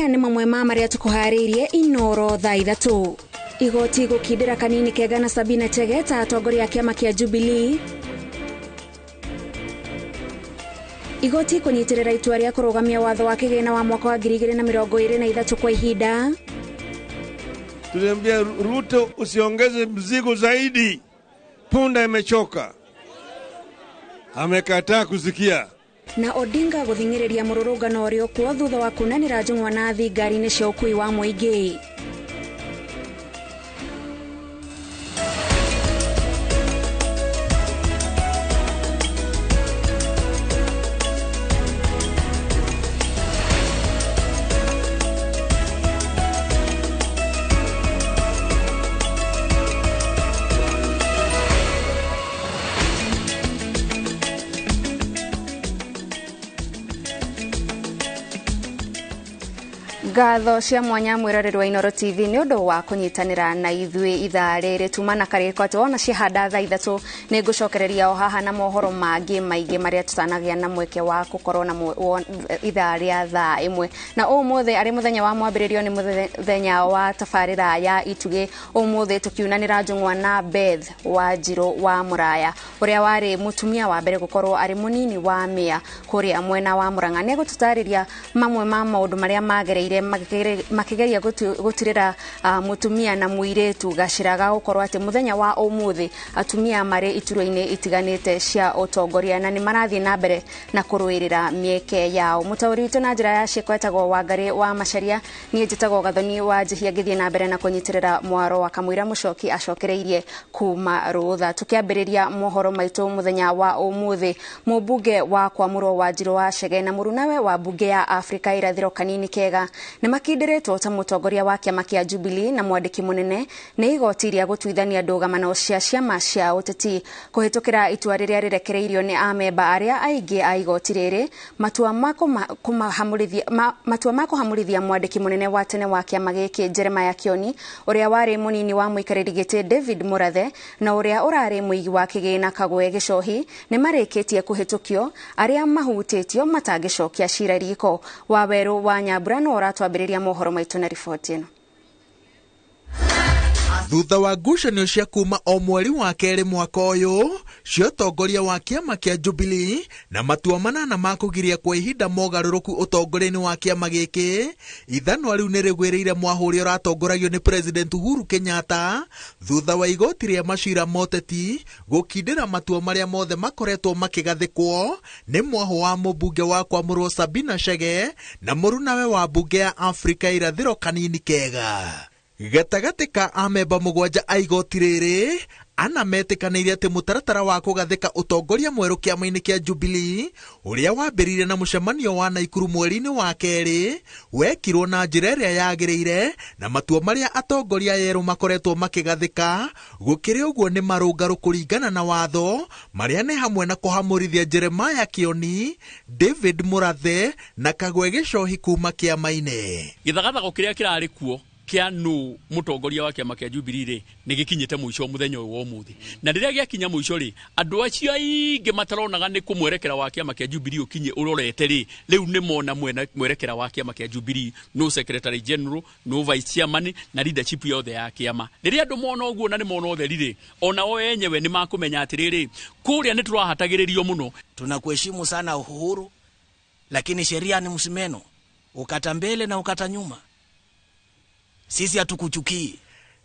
Maya nĩ mamwe ma marĩa tũkũharĩirie Inoro thaa 3. Igoti gũkindĩra Kanini Kega na Sabina Chege ta atongoria a kĩama kĩa Jubilee. Igoti kũnyitĩrĩra itua rĩa kũrũgamia watho wa kĩgĩna wa mwaka wa 2023 kwa ihinda. Tuliambia Ruto usiongeze mzigo zaidi, punda imechoka. Amekataa kusikia. Na Odinga gũthing'ĩrĩria mũrũrũngano ũrĩa ũkuo thutha wa kunanĩra njũng'wa na athii ngari-inĩ cia ũkuui wa mũingĩ. Ngatho cia mwanya mwĩroreri wa Inoro TV nĩ ũndũ wa kũnyitanĩra na ithuĩ ithaa rĩrĩ tuma na karĩko atĩ wona ciahanda thaa 3 nĩ ngũcokereria o haha na mohoro mangĩ maingĩ marĩa tũtanagĩa na mweke wa gũkorwo na ithaa rĩa thaa 1. Na ũmũthĩ arĩ mũthenya wa mwambĩrĩrio nĩ mũthenya wa tabarĩra ya Itugĩ. Ũmũthĩ tũkiunanĩra njũng'wa na Beth Wanjirũ wa Mũraya ũrĩa warĩ mũtumia wa mbere gũkorwo arĩ mũnini wa mĩa kũrĩa mwena wa Mũrang'a. Nĩ egũtũtarĩria mamwe ma maũndũ marĩa magereire makigeria gutirira mutumia na muiretu gacira ga gukorwo ati muthenya wa umuthi atumia mari iturwa-ini itiganite cia utongoria na ni marathie na mbere na kuruirira mieke yao. Mutauri witu na njira ya ciiko etagwo Wangari wa Macharia, nie njitagwo Gathoni wa Njihia ngithie na mbere na kunyitirira mwaro wa Kamũira Mũcoki acokereirie kuma rutha. Tukiambiriria mohoro maitu muthenya wa umuthi, mumbunge wa Kwamũrwo Wanjirũ wa Chege na murunawe wa mbunge ya Afrika irathiro Kanini Kega nĩ makindĩrĩtwo ta mũtongoria wa kĩama kĩa Jubilee na mwandĩki mũnene nĩ igoti rĩa gũtuithania ndũgamano cia ciama cia ũteti kũhĩtũkĩra itua rĩrĩa rĩrekereirio nĩ amemba arĩa aingĩ a igoti rĩrĩ. Matua ma kũhamũrithia mwandĩki mũnene wa tene wa kĩama gĩkĩ Jeremiah Kioni ũrĩa warĩ mũnini wa mũikarĩri gĩtĩ David Murathe na ũrĩa ũrarĩ mũigi wa kĩgĩna Kagwe Gĩcohi nĩ marĩkĩtie kũhĩtũkio arĩa mahutĩtio matangĩcokia cira riko. Wawerũ wa Nyambura no ũratwambĩrĩria mohoro maitũ na riboti ĩno. Thutha wa ngucanio cia kuma o mweri wa kerĩ mwaka ũyũ cia ũtongoria wa kĩama kĩa Jubilee na matua manana ma kũgiria kwa ihinda mogarũrũku ũtongoria-inĩ wa kĩama gĩkĩ, ithanwa rĩu nĩ rĩgwĩrĩire mwahũ ũrĩa ũratongoragio nĩ President Uhuru Kenyatta thutha wa igoti rĩa macira moteti gũkindĩra matua marĩa mothe makoretwo makĩgathĩkwo nĩ mwahũ wa mũmbunge wa Kwamũrwo Sabina Chege na mũrunawe wa mbunge ya Afrika irathĩro Kanini Kega. Gatagatĩ ka amemba 7 a igoti rĩrĩ ana metĩkanĩire atĩ mũtaratara wa kũgathĩka ũtongoria mwerũ kĩama-inĩ kĩa Jubilee ũrĩa wambĩrĩirie na mũcemanio wa Naikuru mweri-inĩ wa kerĩ wekirwo na njĩra ĩrĩa yagĩrĩire na matua marĩa atongoria erũ makoretwo makĩgathĩka gũkĩrĩ ũguo nĩ marũngarũ kũringana na watho marĩa nĩ hamwe na kũhamũrithia Jeremiah Kioni, David Murathe na Kagwe Gĩcohi kuma kĩama-inĩ. Gĩthagathago kĩrĩa kĩrarĩ kuo kĩa nũ mũtongoria wa kĩama kĩa Jubilee rĩ nĩ gĩkinyĩte mũico mũthenya ũyũ wa ũmũthĩ, na rĩrĩa gĩakinya mũico rĩ andũ acio aingĩ mataronaga nĩ kũmwerekera wa kĩama kĩa Jubilee ũkinye ũrorete rĩ rĩu nĩ mona mwerekera wa kĩama kĩa Jubilee, no secretary general, no vice chairman na leadership yothe ya kĩama. Rĩrĩa andũ mona ũguo na nĩ mona ũtheri rĩ ona o enyewe nĩ makũmenya atĩrĩrĩ kũrĩa nĩ tũrahatagĩrĩrio mũno. Tunakuheshimu sana Uhuru, lakini sheria ni msimeno, ukata mbele na ukata nyuma. Sisi hatukuchukii.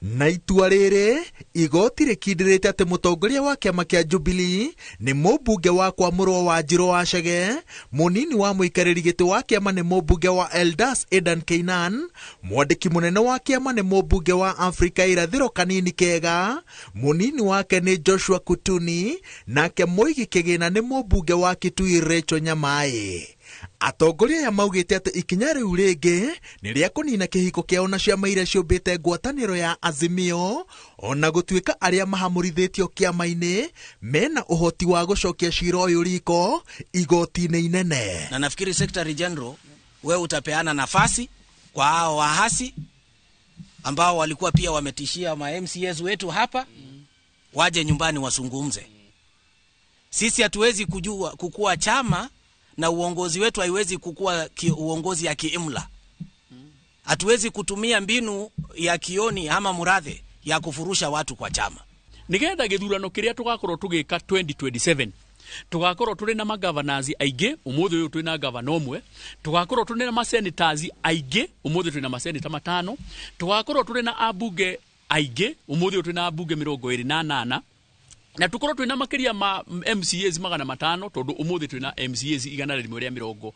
Na itua rĩrĩ igoti rĩkindĩrĩte atĩ mũtongoria wa kĩama kĩa Jubilee nĩ mũmbunge wa Kwamũrwo Wanjirũ wa Chege, mũnini wa mũikarĩri gĩtĩ wa kĩama nĩ mũmbunge wa Eldas Edan Keinan, mwandĩki mũnene wa kĩama nĩ mũmbunge wa Afrika irathĩro Kanini Kega, mũnini wake nĩ Joshua Kutuni, nake mũigi kĩgĩna nĩ mũmbunge wa Kitui Rachel Nyamai. Atongoria aya maugĩte atĩ ikinya rĩu rĩngĩ nĩ rĩa kũnina kĩhiko kĩao na ciama iria ciũmbĩte ngwatanĩro ya Azimio, ona gũtuĩka arĩa mahamũrithĩtio kĩama-inĩ mena ũhoti wa gũcokia cira ũyũ riko igoti-inĩ inene. Na nafikiri Secretary General, wewe utapeana nafasi kwa hao wahasi ambao walikuwa pia wametishia ma MCS wetu hapa, waje nyumbani wasungumze. Sisi hatuwezi kujua kukua chama na uongozi wetu haiwezi kukua uongozi ya kiimla. Hatuwezi kutumia mbinu ya Kioni ama Murathe ya kufurusha watu kwa chama. Nigetha githurano kiria tugakorwo tugika 2027 tugakorwo turi na magovernors aingi, umuthi uyu twina governor umwe, tugakorwo turi na masenators aingi, umuthi twina masenata 5, tugakorwo turi na abunge aingi, umuthi uyu twina abunge 28, na tukorwo twina makiria ma MCAs 500, tondu umuthi twina MCAs 127.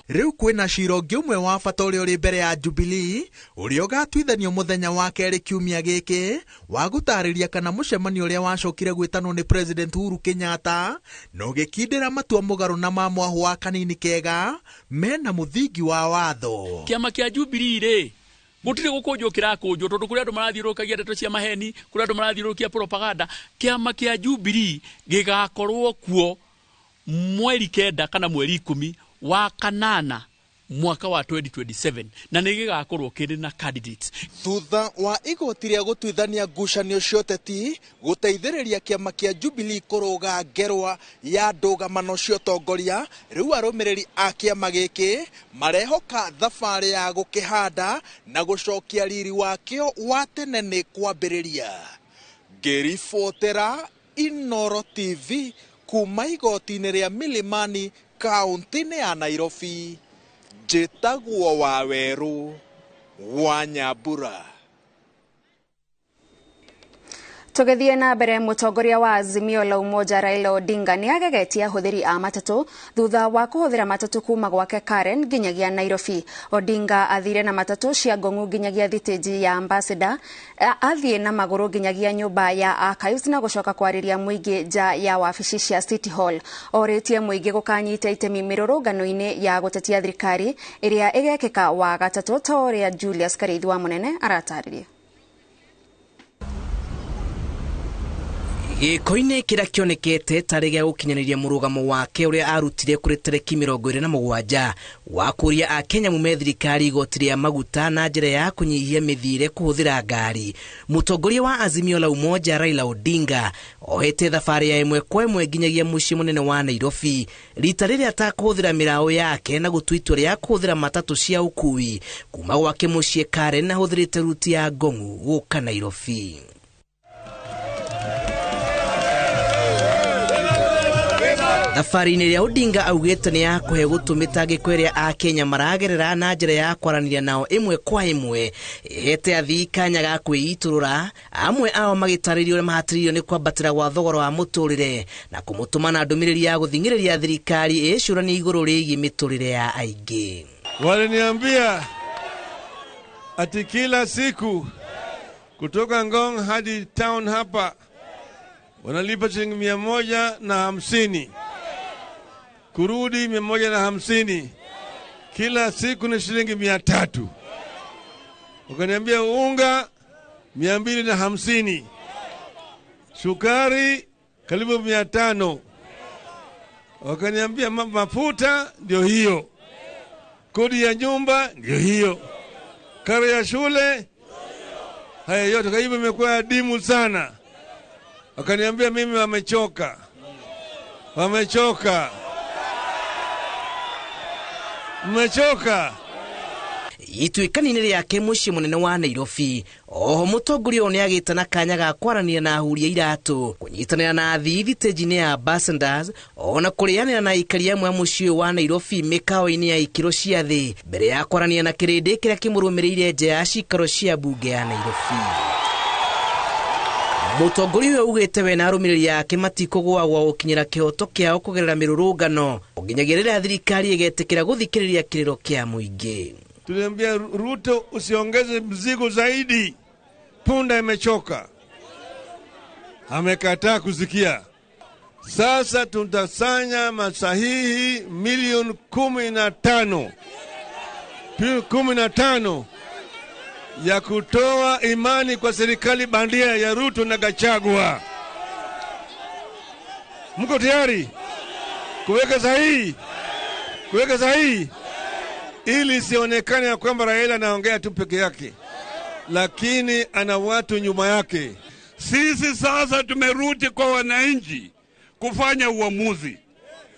Riu kwina cira ũngĩ ũmwe wa bata ũrĩa ũrĩ mbere ya Jubilee ũrĩa ũgatuithanio mũthenya wa kerĩ kiumia gĩkĩ wa gũtarĩria kana mũcemanio ũrĩa wacokire gwĩtanwo nĩ President Uhuru Kenyatta na ũgĩkindĩra matua mũgarũ na ma mwahũ wa kanini kega mena mũthingi wa watho. Kĩama kĩa Jubilee rĩ gutire gukunjwo kirakunjwo tondu kuri andu marathiurukagia ndeto cia maheni, kuri andu marathiurukia propaganda. Kiama kia Jubilee gigakorwo kuo mweri 9 kana mweri 10 wa kanana mwaka wa 2027 na nĩ gĩgakorwo kĩrĩ na candidates. Thutha wa igoti rĩa gũtuithania ngucanio cia ũteti gũteithĩrĩria kĩama kĩa Jubilee kũrũga ngerwa ya ndũgamano cia ũtongoria, rĩu arũmĩrĩri a kĩama gĩkĩ marehoka thabarĩ ya gũkĩhanda na gũcokia riri wakĩo wa tene nĩ kwambĩrĩria. Ngĩribotera Inooro TV kuma igoti-inĩ rĩa Milimani kaũntĩ-inĩ ya Nairobi, njĩtagwo Wawerũ wa Nyambura. Tũgĩthiĩ na mbere, mũtongoria wa Azimio la Umoja Raila Odinga nĩ agegetie ahũthĩri a matatũ thutha wa kũhũthĩra matatũ kuma gwake Karen nginyagia Nairobi. Odinga athire na matatũ cia Ngong'u nginyagia thitĩnji ya Ambassador, athiĩ na magũrũ nginyagia nyũmba ya Archives na gũcoka kwarĩria mũingĩ nja ya wabici cia City Hall. Orĩtie mũingĩ gũkanyita itemi mĩrũrũngano-inĩ ya gũtetia thirikari ĩrĩa ĩgekĩka wa gatatũ, ta ũrĩa Julius Karĩithi wa Mũnene aratarĩria. Gĩko-inĩ kĩrĩa kĩonekete tarĩ gĩa gũkinyanĩria mũrũgamo wake ũrĩa arutire kũrĩ tarĩki 27 wa kũria akenya mume thirikari igoti rĩa maguta na njĩra ya kũnyihia mĩthiĩre kũhũthĩra ngari. Mũtongoria wa Azimio la Umoja Raila Odinga ohete thabarĩ ya ĩmwe kwa ĩmwe nginyagia mũciĩ mũnene wa Nairobi, rita rĩrĩa atakũhũthĩra mĩraũ yake na gũtua itua rĩa kũhũthĩra matatũ cia ũkui kuma gwake mũciĩ Karen ahũthĩrĩte ruti ya Ngong'u gũka Nairobi. Thabarĩ-inĩ ĩrĩa Odinga augĩte nĩ ya kũhe gũtũ mĩtangĩko ĩrĩa akenya maragerera na njĩra ya kwaranĩria nao ĩmwe kwa ĩmwe, ĩhete athii kanya ga kwĩitũrũra, amwe ao magĩtarĩrio ũrĩa mahatĩrĩirio nĩ kwambatĩra gwa thogora wa mũtũrĩre na kũmũtũma na ndũmĩrĩri ya gũthing'ĩrĩria thirikari ĩcũranie igũrũ rĩgiĩ mĩtũrĩre ya aingĩ. Waliniambia ati kila siku kutoka Ngong hadi town hapa wanalipa shilingi 150, kurudi 150, kila siku ni shilingi 300. Wakaniambia unga 250, sukari karibu 500. Wakaniambia mafuta ndio hiyo, kodi ya nyumba ndio hiyo, karo ya shule, haya yote. Kwa hivyo imekuwa adimu sana. Wakaniambia mimi wamechoka, wamechoka, mmechoka. Ituĩka-inĩ rĩake mũciĩ mũnene wa Nairobi, oho mũtongoria ũyũ nĩagĩte na kanya ga kwaranĩria na ahuri a iratũ, kũnyitanĩra na athii thitĩnji-inĩ ya Ambassadors, ona kũrĩanĩra na aikari amwe a mũciĩ ũyũ wa Nairobi mĩkawa-inĩ ya ikĩro cia thĩ, mbere ya kwaranĩria na kĩrĩndĩ kĩrĩa kĩmũrũmĩrĩire nja ya cikaro cia mbunge ya Nairobi. Mũtongoria ũyũ augĩte we na arũmĩrĩri ake matikũgũagwo gũkinyĩra kĩhoto kĩao kũgerera mĩrũrũngano nginyagia rĩrĩa thirikari ĩgetĩkĩra gũthikĩrĩria kĩrĩro kĩa mũingĩ. Tuliambia Ruto usiongeze mzigo zaidi, punda imechoka. Amekataa kusikia. Sasa tutasanya masahihi milioni 15, 15 ya kutoa imani kwa serikali bandia ya Ruto na Gachagua. Mko tayari kuweka sahihi? Kuweka sahihi ili sionekane ya kwamba Raila anaongea tu peke yake, lakini ana watu nyuma yake. Sisi sasa tumerudi kwa wananchi kufanya uamuzi.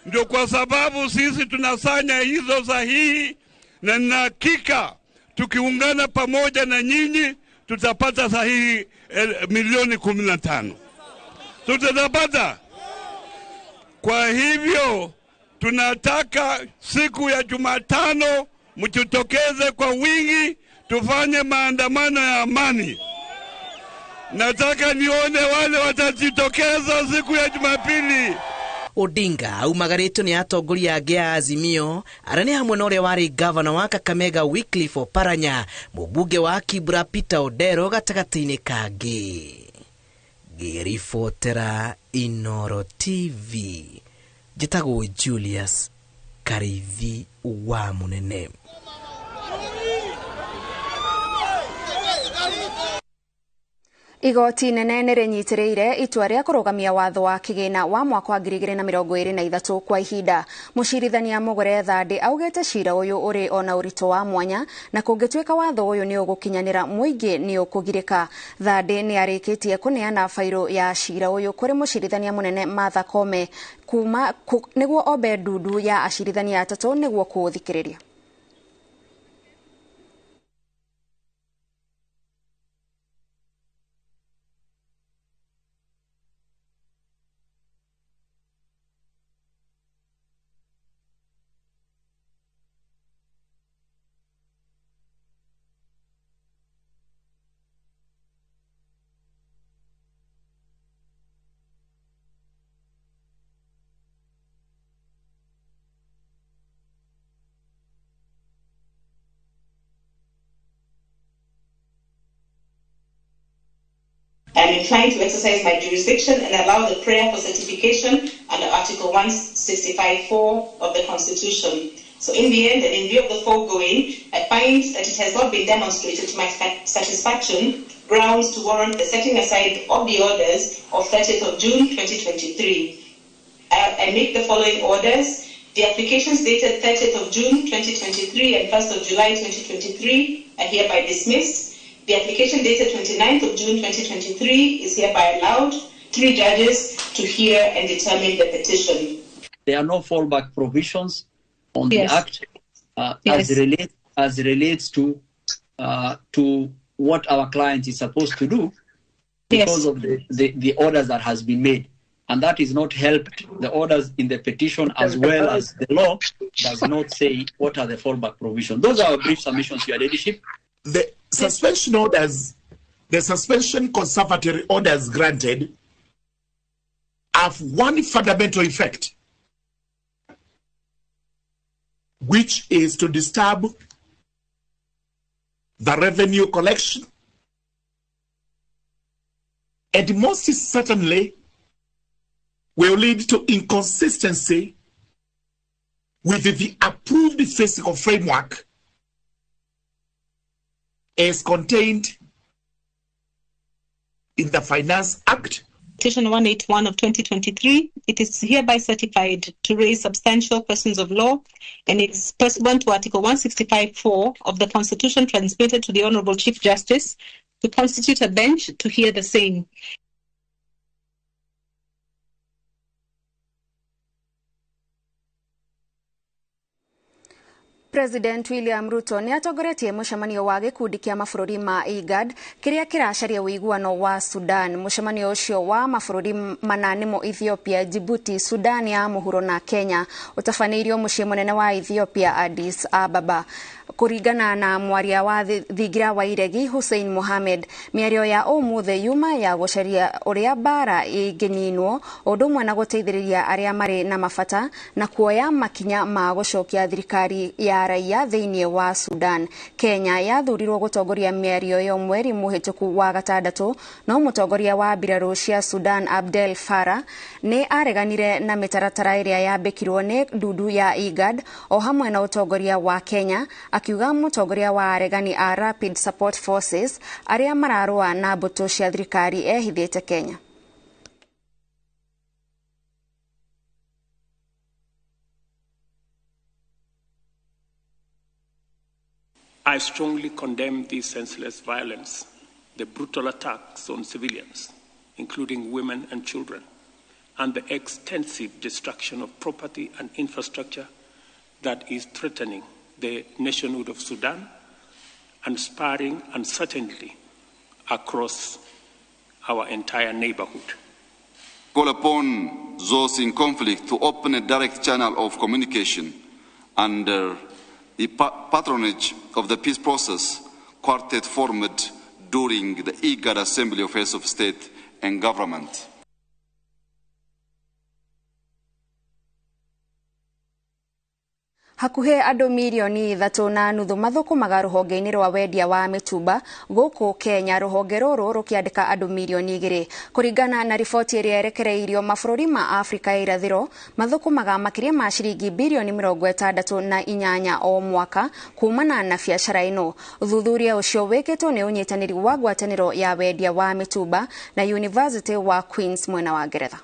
Ndio kwa sababu sisi tunasanya hizo sahihi, na nina hakika Tukiungana pamoja na nyinyi tutapata sahihi milioni 15. Tutapata. Kwa hivyo tunataka siku ya Jumatano mjitokeze kwa wingi, tufanye maandamano ya amani. Nataka nione wale watajitokeza siku ya Jumapili. Odinga aumagarĩtio nĩ atongoria angĩ a Azimio arĩa nĩ hamwe na ũrĩa warĩ gavana wa Kakamega Wycliffe Oparanya, mũmbunge wa Kibra Peter Odero gatagatĩ-inĩ kangĩ. Ngĩribotera Inooro TV, njĩtagwo Julius Karithi wa Mũnene. Igoti nene nĩ rĩnyitĩrĩire itua rĩa kũrũgamia watho wa kĩgĩna wa mwaka wa 2023 kwa ihinda. Mũcirithania Mugure Thandi augĩte cira ũyũ ũrĩ ona ũritũ wa mwanya na kũngĩtuĩka watho ũyũ nĩ ũgũkinyanĩra mũingĩ nĩ ũkũgirĩka. Thandi nĩ arĩkĩtie kũneana bairũ ya cira ũyũ kũrĩ mũcirithania mũnene Martha Koome kuma nĩguo ombe ndundu ya acirithania atatũ nĩguo kũũthikĩrĩria. I am inclined to exercise my jurisdiction and allow the prayer for certification under Article 165(4) of the Constitution. So in the end, and in view of the foregoing, I find that it has not been demonstrated to my satisfaction grounds to warrant the setting aside of the orders of 30th of June 2023. I make the following orders. The applications dated 30th of June 2023 and 1st of July 2023 are hereby dismissed. The application dated 29th of June 2023 is hereby allowed 3 judges to hear and determine the petition. There are no fallback provisions on the Act as relates to what our client is supposed to do because of the orders that has been made. And that is not helped. The orders in the petition as well as the law does not say what are the fallback provisions. Those are our brief submissions, Your Ladyship. The suspension orders, the suspension conservatory orders granted have one fundamental effect, which is to disturb the revenue collection and most certainly will lead to inconsistency with the approved fiscal framework as contained in the Finance Act. Petition 181 of 2023, it is hereby certified to raise substantial questions of law and is pursuant to Article 165(4) of the Constitution transmitted to the Honorable Chief Justice to constitute a bench to hear the same. President William Ruto nĩ atongoretie mũcemanio wa gĩkundi kĩa mabũrũri ma IGAD kĩrĩa kĩracaria ũiguano wa Sudan. Mũcemanio ũcio wa mabũrũri mana nĩmo Ethiopia, Djibouti, Sudan ya mũhuro na Kenya ũtabanĩirio mũciĩ mũnene wa Ethiopia, Addis Ababa. Kũringana na mwaria wa thingira wa iregi Hussein Mohamed, mĩario ya ũmũthĩ yuma ya gũcaria ũrĩa mbara ĩngĩninwo ũndũ ũmwe na gũteithĩrĩria arĩa marĩ na mabata na kuoya makinya ma gũcokia thirikari ya raia thĩinĩ wa Sudan. Kenya yathurirwo gũtongoria mĩario ĩyo mweri mũhĩtũku wa gatandatũ, no mũtongoria wa mbirarũ cia Sudan Abdel Farah nĩ areganire na mĩtaratara ĩrĩa yambĩkirwo nĩ ndundu ya IGAD o hamwe na ũtongoria wa Kenya, akiuga mũtongoria wa aregani a Rapid Support Forces arĩa mararũa na mbũtũ cia thirikari ehithĩte Kenya. I strongly condemn this senseless violence, the brutal attacks on civilians, including women and children, and the extensive destruction of property and infrastructure that is threatening the nationhood of Sudan and spurring uncertainty across our entire neighborhood. Call upon those in conflict to open a direct channel of communication under the patronage of the peace process quartet formed during the IGAD Assembly of Heads of State and Government. Hakuhĩ andũ mirioni 3.5 mathũkũmaga rũhonge-inĩ rwa wendia wa mĩtumba gũkũ Kenya, rũhonge rũrũ rũkĩandĩka andũ mirioni 2. Kũringana na riboti ĩrĩa ĩrekereirio, mabũrũri ma Afrika ya irathĩro mathũkũmaga makĩria ma ciringi birioni 68 o mwaka kumana na biacara ĩno. Ũthuthuria ũcio wĩkĩtwo nĩ ũnyitanĩri wa ngwatanĩro ya wendia wa mĩtumba na University wa Queens mwena wa Ngeretha.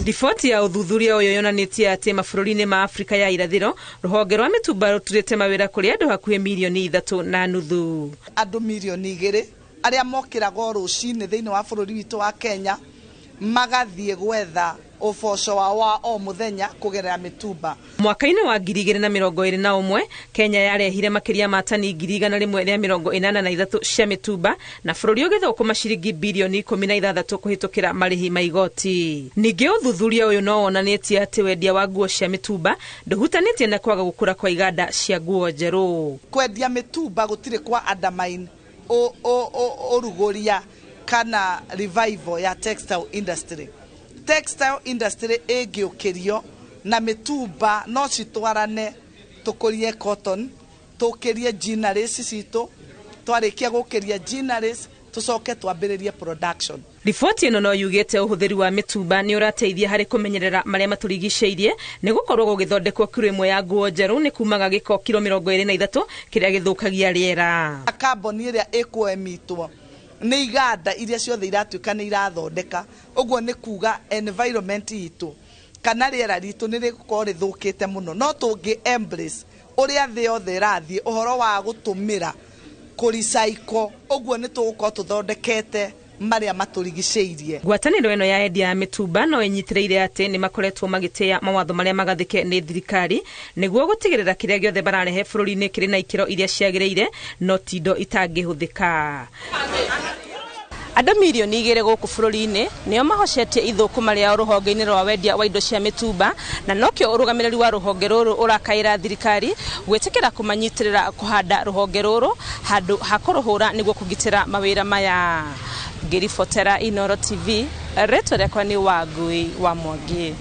Riboti ya ũthuthuria ũyũ yonanĩtie atĩ mabũrũri-inĩ ma Afrika ya irathĩro rũhonge rwa mĩtumba rũturĩte mawĩra kũrĩ andũ hakuhĩ mirioni 3.5. Andũ mirioni 2 arĩa mokĩraga o rũcinĩ thĩinĩ wa bũrũri witũ wa Kenya magathiĩ gwetha ũboco wao wa o mũthenya kũgerera mĩtumba. Mwaka-inĩ wa 2021 Kenya yarehire makĩria ma tani 183 cia mĩtumba na bũrũri ũgĩthũkũma ciringi birioni 16 kũhĩtũkĩra marĩhi ma igoti. Ningĩ ũthuthuria ũyũ no wonanĩtie atĩ wendia wa nguo cia mĩtumba ndũhutanĩtie na kwaga gũkũra kwa iganda cia nguo njerũ. Kwendia mĩtumba gũtirĩ kwa undermine ũrugũria kana revival ya textile industry. Textile industry ĩngĩũkĩrio na mĩtumba no citwarane, tũkũrie cotton, tũkĩrie ginneries citũ, twarĩkia gũkĩria ginneries tũcoke twambĩrĩrie production. Riboti ĩno no yugĩte ũhũthĩri wa mĩtumba nĩ ũrateithia harĩ kũmenyerera marĩa matũrigicĩirie, nĩ gũkorwo gũgĩthondekwo kiro ĩmwe ya nguo njerũ nĩ kumaga gĩko kiro 23 kĩrĩa gĩthũkagia rĩera. Kamboni ĩrĩa ĩkũemitwo nĩ iganda iria ciothe iratuĩka nĩ irathondeka, ũguo nĩ kuga environment itũ kana rĩera ritũ nĩ rĩgũkorwo rĩthũkĩte mũno. No tũngĩ embrace ũrĩa thĩ yothe ĩrathiĩ ũhoro wa gũtũmĩra kũrecycle, ũguo nĩ tũgũkorwo tũthondekete marĩa matũrigicĩirie. Ngwatanĩro ĩno ya endia ya mĩtumba no ĩnyitĩrĩire atĩ nĩ makoretwo magĩtĩa mawatho marĩa magathĩke nĩ thirikari nĩguo gũtigĩrĩra kĩrĩa gĩothe bararehe bũrũri-inĩ kĩrĩ na ikĩro iria ciagĩrĩire, no ti indo itangĩhũthĩka. Andũ mirioni 2 gũkũ bũrũri-inĩ nĩo mahocetie ithũkũma rĩao rũhonge-inĩ rwa wendia wa indo cia mĩtumba, na nokĩo ũrũgamĩrĩri wa rũhonge rũrũ ũrakaĩra thirikari gwĩtĩkĩra kũmanyitĩrĩra kũhanda rũhonge rũrũ handũ ha kũrũhũra nĩguo kũgitĩra mawĩra maya. Ngĩribotera Inooro TV, rĩtwa rĩakwa nĩ Wangui wa Mwangi.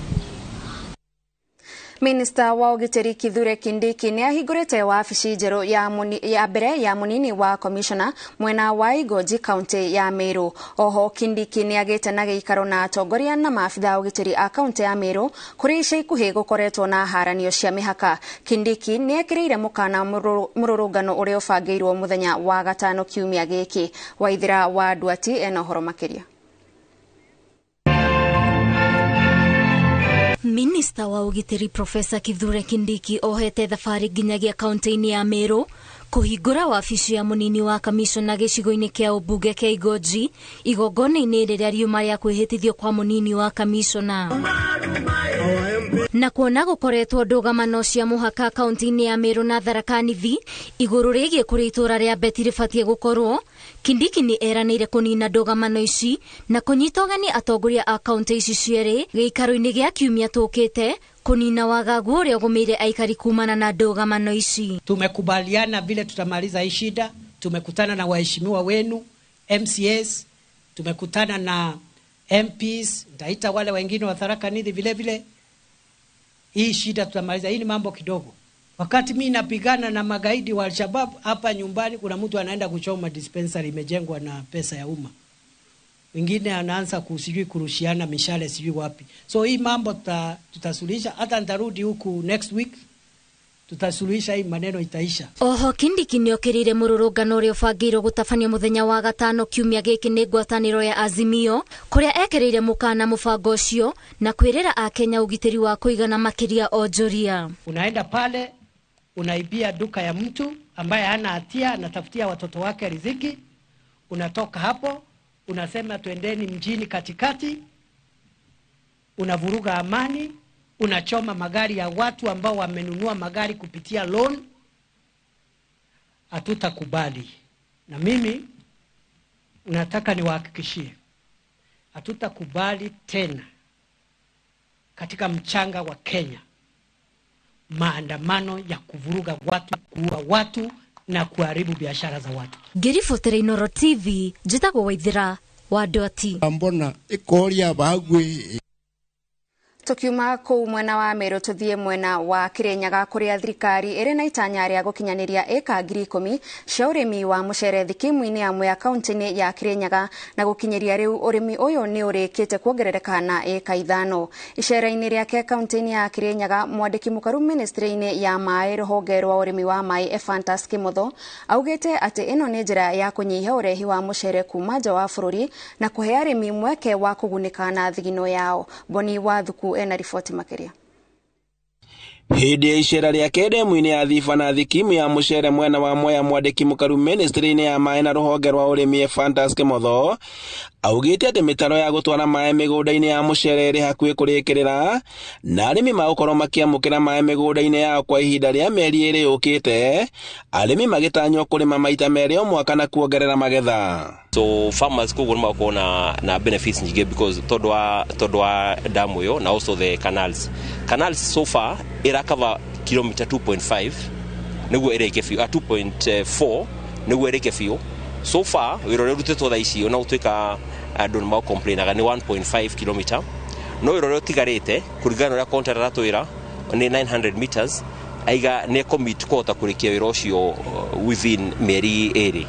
Minista wa ũgitĩri Kithure Kindiki nĩ ahingũrĩte wabici njerũ ya mbere ya mũnini wa komishona mwena wa Igoji kaunti ya Meru. Oho Kindiki nĩ agĩte na gĩikaro na atongoria na maabitha a ũgitĩri a kaunti ya Meru kũrĩa ica ikuhĩ gũkoretwo na haranio cia mĩhaka. Kindiki nĩ ekĩrĩire mũkana mũrũrũngano ũrĩa ũbangĩirwo mũthenya wa gatano kiumia gĩkĩ. Waithĩra wa Nduati ena ũhoro makĩria. Minista wa ũgitĩri Profesa Kithure Kindiki ohete thabarĩ nginyagia kaunti-inĩ ya Meru kũhingũra wabici ya mũnini wa kamishona gĩcigo-inĩ kĩa ũmbunge kĩa Igoji igongona-inĩ rĩrĩa riuma rĩa kwĩhĩtithio kwa mũnini wa kamishona. Na kuona gũkoretwo ndũgamano cia mũhaka kaunti-inĩ ya Meru na Tharaka Nithi igũrũ rĩgiĩ kũrĩa itũũra rĩa Beti rĩbatiĩ gũkorwo, Kindiki nĩ eranĩire kũnina ndũgamano ici na kũnyita ũgeni atongoria a kaunti ici cierĩ gĩikaro-inĩ gĩa kiumia tũkĩte kũnina wagagu ũrĩa ũgũmĩire aikari kumana na ndũgamano ici. Tumekubaliana vile tutamaliza hii shida. Tumekutana na waheshimiwa wenu MCAs, tumekutana na MPs, nitaita wale wengine wa Tharaka Nithi vile vile. Hii shida tutamaliza. Hii ni mambo kidogo. Wakati mimi napigana na magaidi wa Al-Shabaab hapa nyumbani, kuna mtu anaenda kuchoma dispensary imejengwa na pesa ya umma. Wengine anaanza kusijui kurushiana mishale sijui wapi. So hii mambo tutasuluhisha. Hata nitarudi huku next week, tutasuluhisha hii maneno itaisha. Oho Kindiki nĩokĩrĩire mũrũrũngano ũrĩa ũbangĩirwo gũtabanio mũthenya wa gatano kiumia gĩkĩ nĩ ngwatanĩro ya Azimio kũrĩa ekĩrĩire mũkana mũbango ũcio na kwĩrĩra akenya ũgitĩri wa kũigana makĩria onjoria. Unaenda pale unaibia duka ya mtu ambaye hana hatia, anatafutia watoto wake riziki. Unatoka hapo unasema twendeni mjini katikati, unavuruga amani, unachoma magari ya watu ambao wamenunua magari kupitia loan. Hatutakubali, na mimi nataka niwahakikishie, hatutakubali tena katika mchanga wa Kenya maandamano ya kuvuruga watu, kuua watu na kuharibu biashara za watu. Ngĩribotera Inooro TV, njĩtagwo Waithera wa Ndwati. Mbona ikoria bagwi. Tukiuma kuu mwena wa Meru tuthie mwena wa Kirinyaga kuria thirikari iri na itanya ria gukinyaniria eka 10,000 cia urimi wa mucere thikimu-ini ya Mwea kaunti-ini ya Kirinyaga na gukinyiria riu urimi uyu ni urikite kuongerereka na eka 5. Icera-ini riake kaunti-ini ya Kirinyaga, mwandiki mukaru ministry-ini ya maĩ ruhonge rwa urimi wa maĩ Ephantus Kimotho augite ati ino ni njira ya kunyihia urehi wa mucere kuma nja wa bururi na kuhe arimi mweke wa kugunika na thigino yao. Boni wa Thuku na riboti makiria. Hindi ya icera rĩake ndemu-inĩ ya Thiba na thikimu ya mucere mwena wa Mwea, mwandĩki mũkaru ministry-inĩ ya maĩ na rũhonge rwa ũrĩmi Ephantus Kimotho augĩte atĩ mĩtaro ya gũtwara maĩ mĩgũnda-inĩ ya mucere ĩrĩ hakuhĩ kũrĩkĩrĩra na arĩmi magũkorwo makĩamũkĩra maĩ mĩgũnda-inĩ yao kwa ihinda rĩa mĩeri ĩrĩ yũkĩte, arĩmi magĩtanywo kũrĩma maita merĩ o mwaka na kuongerera magetha. So farmers koguo nĩ makorwo na benefits nyingĩ because tondu wa damu ĩyo na also the canals. Canals so far ira cover kilomita 2.5 niguo ĩrĩke biũ, 2.4 niguo ĩrĩke biũ. So far wĩra ũrĩa ũrutĩtwo thaa ici ona gũtuĩka andũ nĩ macomplainaga nĩ 1.5 kilomita, no wĩra ũrĩa ũtigarĩte kũringana na ũrĩa contractor aratwĩra nĩ 900 meters, aiga nĩ commit kũhota kũrĩkia wĩra ũcio within mĩeri ĩrĩ.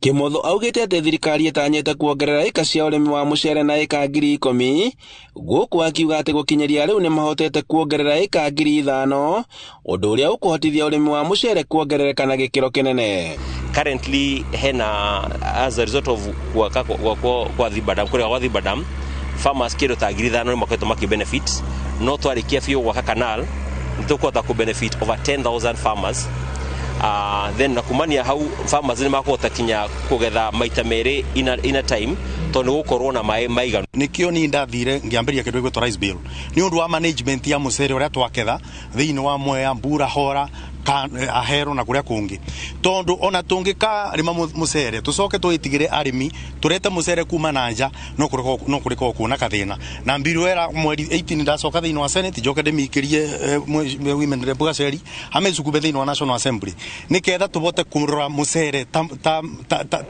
Kimotho augĩte atĩ thirikari ĩtanyĩte kuongerera ĩka cia ũrĩmi wa mũcere na ĩka 10,000, gũkũ akiuga atĩ gũkinyĩria rĩu nĩmahotete kuongerera ĩka 5,000, ũndũ ũrĩa ũkũhotithia ũrĩmi wa mũcere kuongerereka na gĩkĩro kĩnene. Currently hena as a result of kwa Thiba Dam, kũrĩa gwa Thiba Dam farmers kĩndũ ta 5,000 nĩ makoretwo makĩ benefit, no twarĩkia biũ gwaka canal nĩtũkũhota kũ benefit over 10,000 farmers. Then na kumania hau farmers ni makũhota kinya kũgetha maita merĩ in a time tondũ gũkorwo na maĩ maiganu. Nikio ni ndathire ngiambĩrĩria kĩndũ gĩgwĩtwo rice bill nĩ ũndũ wa management ya mũcere ũrĩa twaketha thĩinĩ wa Mwea, Mbura, Hora, Ahero na kũrĩa kũngĩ, tondũ ona tũngĩkarĩma mũcere tũcoke tũĩtigĩre arĩmi tũrete mũcere kuma na nja no kũrĩkorwo kuona kathĩna. Na mbiru era mweri 18 ndacoka thĩinĩ wa Senate njoke ndĩmĩikĩrie women rep Gaceri amĩcukube thĩinĩ wa National Assembly nĩketha tũbote kũrora mũcere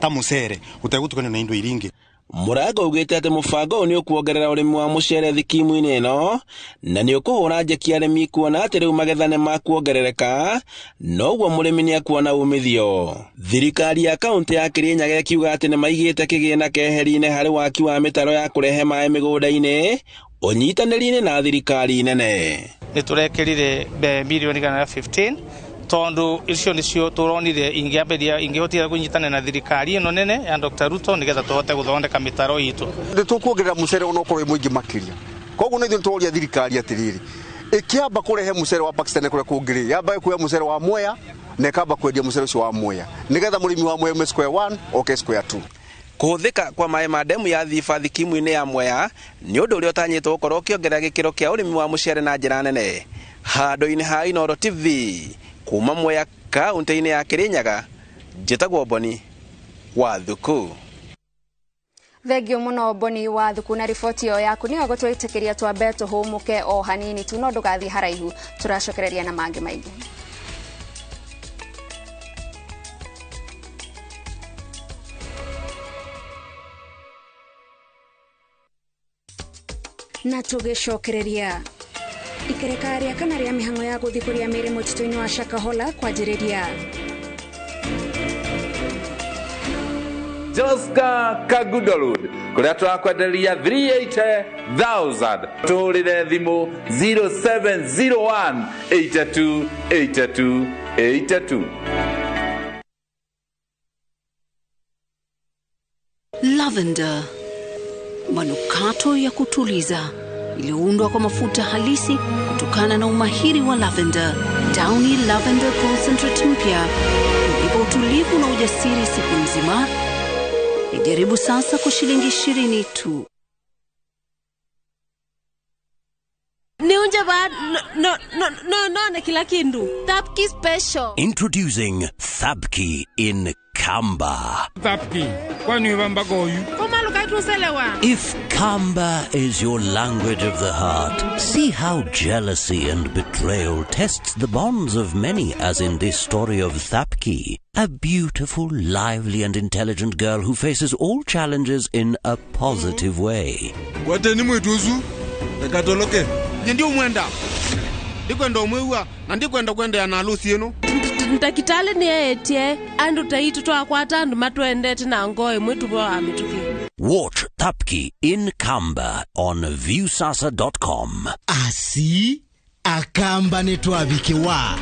ta mũcere ũtegũtukanio na indo iria ingĩ. Mũrango augĩte atĩ mũbango ũyũ nĩ ũkuongerera ũrĩmi wa mũcere thikimu-inĩ ĩno na nĩ ũkũhũra njeki arĩmi kuona atĩ rĩu magetha nĩ makuongerereka, noguo mũrĩmi nĩ akuona umithio. Thirikari ya kaũntĩ ya Kirinyaga ĩkiuga atĩ nĩ maigĩte kĩgĩna keheri-inĩ harĩ waki wa mĩtaro ya kũrehe maĩ mĩgũnda-inĩ ũnyitanĩri-inĩ na thirikari nene. Nĩ tũrekĩrire mirioni 115 tondu icio nicio turonire ingiambiria ingihotira kunyitana na thirikari ino nene ya Dr. Ruto nigetha tuhote guthondeka mitaro itu. Ni tukuongerera mucere onokorwo muingi makiria, koguo na ithuĩ tworia thirikari atiriri ikiamba kurehe mucere wa Pakistan kuria kungiri yamba kuya mucere wa Mwea na ikamba kwendia mucere ucio wa Mwea nigetha murimi wa Mwea square 1 oke square 2. Kũhũthĩka kwa maĩ ma ndemu ya Thiba thikimu-inĩ ya Mwea nĩ ũndũ ũrĩa ũtanyĩtwo gũkorwo ũkĩongerera gĩkĩro kĩa ũrĩmi wa mũcere na njĩra nene. Handũ-inĩ ha Inooro TV kuma Mwea kaunti-inĩ ya Kirinyaga, njĩtagwo Boni wa Thuku. Thengio muno Boni wa Thuku na riboti ĩyo yaku. Nĩyo gũtwĩtĩkĩria twambe tũhũmũke o hanini tu, no ndũgathiĩ haraihu, tũracokereria na mangĩ maingĩ. Na tũgĩcokereria ikereka rĩa kana rĩa mĩhang'o ya gũthiĩ kũrĩa mĩrĩ mũtitũ-inĩ wa Shakahola kwanjĩrĩria. Joska Kagudolud kuria turakwenderia 380,000 tũhũrĩre thimũ 0701 82 82 82. Lavender, manukato ya kutuliza iliyoundwa kwa mafuta halisi kutokana na umahiri wa lavender. Downy Lavender Concentrate mpya huipa utulivu na ujasiri siku nzima. Ijaribu sasa kwa shilingi 20 tu. Niunje ba no no no no na kila kindu. Thapki special. Introducing Thapki in Kamba. Thapki, kwani wamba goyu? If Kamba is your language of the heart, see how jealousy and betrayal tests the bonds of many, as in this story of Thapki, a beautiful, lively and intelligent girl who faces all challenges in a positive way. Kwateni mwituzu, ekatoloke. Nyendi umwenda. Ndikwenda umwewa, na ndikwenda kwenda na alusi yenu. Ntakitale ni etie, andu taitu twakwata andu matwendete na ngoe mwitu bwa amituki. Watch Thapki in Kamba on viewsasa.com. Asi akamba netwabikiwa.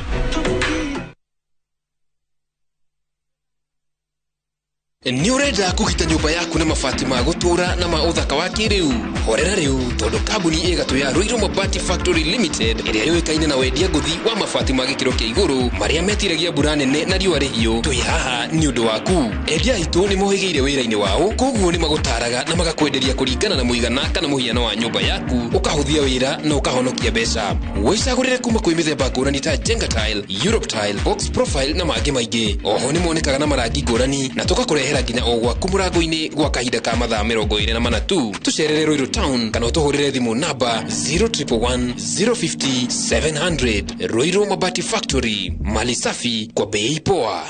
Nĩ ũrenda kũgita nyũmba yaku na mabati ma gũtũũra na ma ũthaka wa kĩrĩu? Horera rĩu tondũ kambuni ĩgatũ ya Ruiru Mabati Factory Limited ĩrĩa yũĩkaine na wendia ngũthi wa mabati ma gĩkĩro kĩa igũrũ marĩa metiragia mbura nene na riũa rĩhiũ, twĩ haha nĩ ũndũ waku. Endia aitũ nĩ mohĩgĩire wĩra-inĩ wao, koguo nĩ magũtaraga na magakwenderia kũringana na mũigana kana mũhiano wa nyũmba yaku, ũkahũthia wĩra na ũkahonokia mbeca. Wĩcagũrĩre kuma kwĩ mĩthemba ngũrani ta Jenga Tile, Europe Tile, Box Profile na mangĩ maingĩ. Oho nĩ monekaga na marangi ngũrani na tũgakũrehera nginya o gwaku mũrango-inĩ gwa kahinda ka mathaa 24 tu. Tũcerere Ruiru Town kana ũtũhũrĩre thimũ namba 0111 050 700. Ruiru Mabati Factory, mali safi kwa bei poa.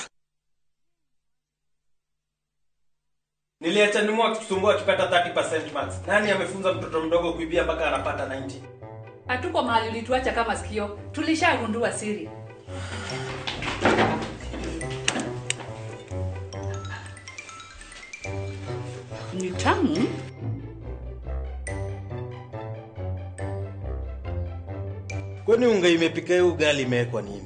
Niliacha nimu akitusumbua akipata 30% marks. Nani amefunza mtoto mdogo kuibia mpaka anapata 90? Hatuko mahali ulituacha kama sikio. Tulishagundua siri. Ni tamu. Kwani unga imepika hiyo ugali imewekwa nini?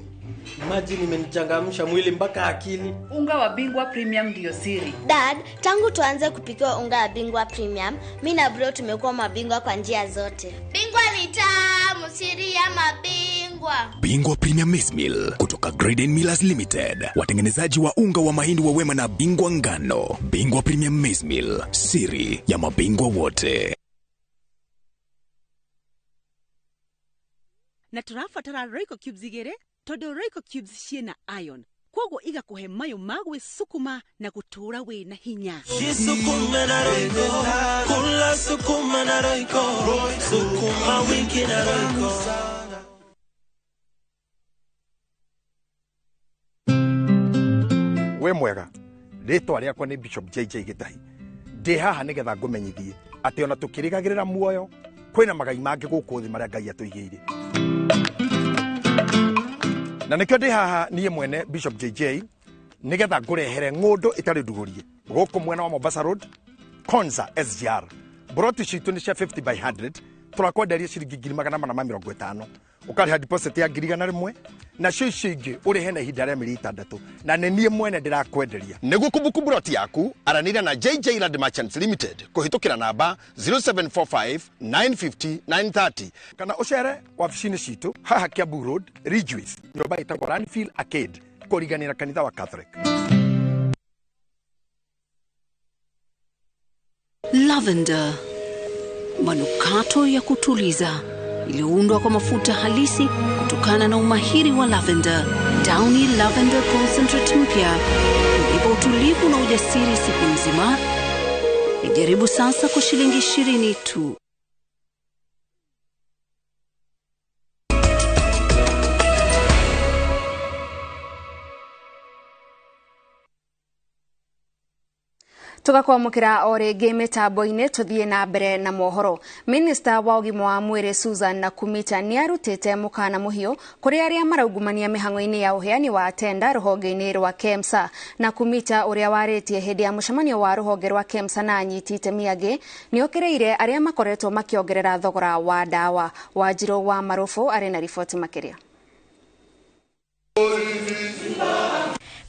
Imagine imenichangamsha mwili mpaka akili. Unga wa Bingwa Premium ndio siri. Dad, tangu tuanze kupikiwa unga wa Bingwa Premium, mimi na bro tumekuwa mabingwa kwa njia zote. Bingwa ni tamu, siri ya mabingwa. Bingwa Premium Maize Meal kutoka Graden Millers Limited, watengenezaji wa unga wa mahindi wa Wema na Bingwa Ngano. Bingwa Premium Maize Meal, siri ya mabingwa wote. Na tũrabatara Royco cubes igĩrĩ tondũ Royco cubes ciĩna iron, kwoguo igakũhe mayũ ma gwĩsukuma na gũtũũra wĩna hinya. Jisukume na Royco, kula sukuma na Royco, sukuma wiki na Royco. We mwega, rĩtwa rĩakwa nĩ Bishop JJ Gĩtahi. Ndĩ haha nĩgetha ngũmenyithie atĩ ona tũkĩrĩgagĩrĩra muoyo kwĩna magai mangĩ gũkũ thĩ marĩa Ngai atũigĩire. Na nĩkĩo ndĩ haha niĩ mwene Bishop JJ nĩgetha ngũrehere ng'ũndũ ĩtarĩ ndugũrie gũkũ mwena wa Mombasa Road, Konza SGR. Broti citũ nĩ cia 50 by 100, tũrakwenderia ciringi 450, ũkarĩha deposit ya 100,000 nacio icio ingĩ ũrĩhe na ihinda rĩa mĩeri 6, na nĩ niĩ mwene ndĩrakwenderia. Nĩguo kũbuku broti yaku, aranĩria na JJ Land Merchants Limited kũhĩtũkĩra namba 0745 950 930 kana ũcere wabici-inĩ citũ haha Kiambu Road, Ridgeways, nyũmba ĩtagwo Landfill Arcade, kũriganĩra kanitha wa Catholic. Lavender, manukato ya kutuliza iliyoundwa kwa mafuta halisi kutokana na umahiri wa lavender. Downy Lavender Concentrate mpya huipa utulivu na ujasiri siku nzima. Ijaribu sasa kwa shilingi 20 tu. Tugakwamukira o rĩngĩ mĩtambo-inĩ tũthiĩ na mbere na mohoro. Minista wa ũgima wa mwĩrĩ Susan Nakumita nĩarutĩte mũkana mũhiũ kũrĩ arĩa maraungumania mĩhang'o-inĩ ya ũheani wa tenda rũhonge-inĩ rwa KEMSA. Nakumita ũrĩa warĩtie hĩndĩ ya mũcemanio wa rũhonge rwa KEMSA na anyiti itemi angĩ nĩokĩrĩire arĩa makoretwo makĩongerera thogora wa ndawa. Wanjirũ wa Marũbũ arĩ na riboti makĩria.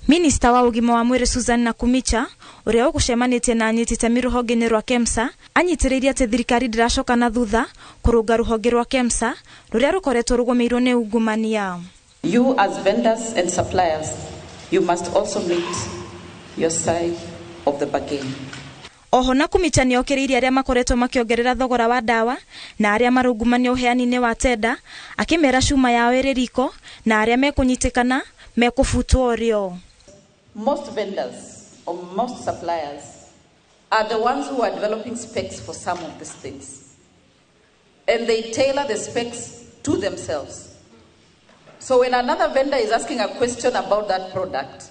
Minista wa ũgima wa mwĩrĩ Susan Nakumicha ũrĩa ũgũcemanĩtie na anyiti itemi rũhonge-inĩ rwa KEMSA anyitĩrĩirie atĩ thirikari ndĩracoka na thutha kũrũnga rũhonge rwa KEMSA rũrĩa rũkoretwo rũgũmĩirwo nĩ ungumania. You as vendors and suppliers, you must also meet your side of the bargain. Oho Nakhumicha nĩokĩrĩirie arĩa makoretwo makĩongerera thogora wa ndawa na arĩa marungumania ũheani-inĩ wa tenda, akĩmera cuma yao ĩrĩ riko na arĩa mekũnyitĩkana mekũbutwo rĩo. Most vendors or most suppliers are the ones who are developing specs for some of these things. And they tailor the specs to themselves. So when another vendor is asking a question about that product,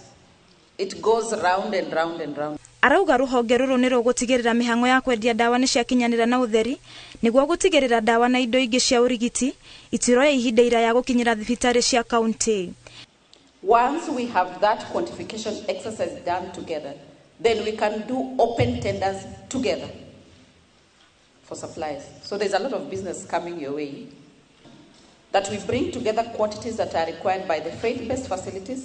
it goes round and round and round. Arauga ruhonge ruru ni rũgũtigĩrĩra mĩhang'o ya kwendia ndawa nĩ ciakinyanĩra na ũtheri nĩguo gũtigĩrĩra ndawa na indo ingĩ cia ũrigiti itiroya ihinda iraya gũkinyĩra thibitarĩ cia kaunti. Once we have that quantification exercise done together, then we can do open tenders together for supplies. So there's a lot of business coming your way. That we bring together quantities that are required by the faith-based facilities,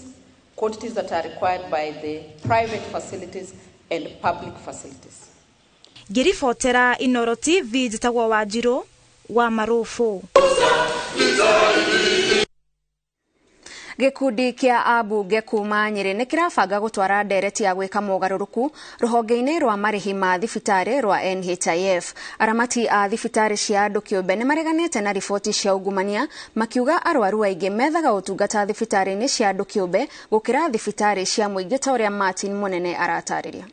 quantities that are required by the private facilities and public facilities. Ngĩribotera Inoro TV njĩtagwo Wanjirũ wa Marufu. Gĩkundi kĩa ambunge kuma Nyĩrĩ nĩ kĩrabanga gũtwara ndereti ya gwĩka mogarũrũku rũhonge-inĩ rwa marĩhi ma thibitarĩ rwa NHIF. Aramati a thibitarĩ cia andũ kĩũmbe nĩ mareganĩte na riboti cia ungumania makiuga arwaru aingĩ methaga ũtungata thibitarĩ-inĩ cia andũ kĩũmbe gũkĩra thibitarĩ cia mũingĩ ta ũrĩa Martin Mũnene aratarĩria.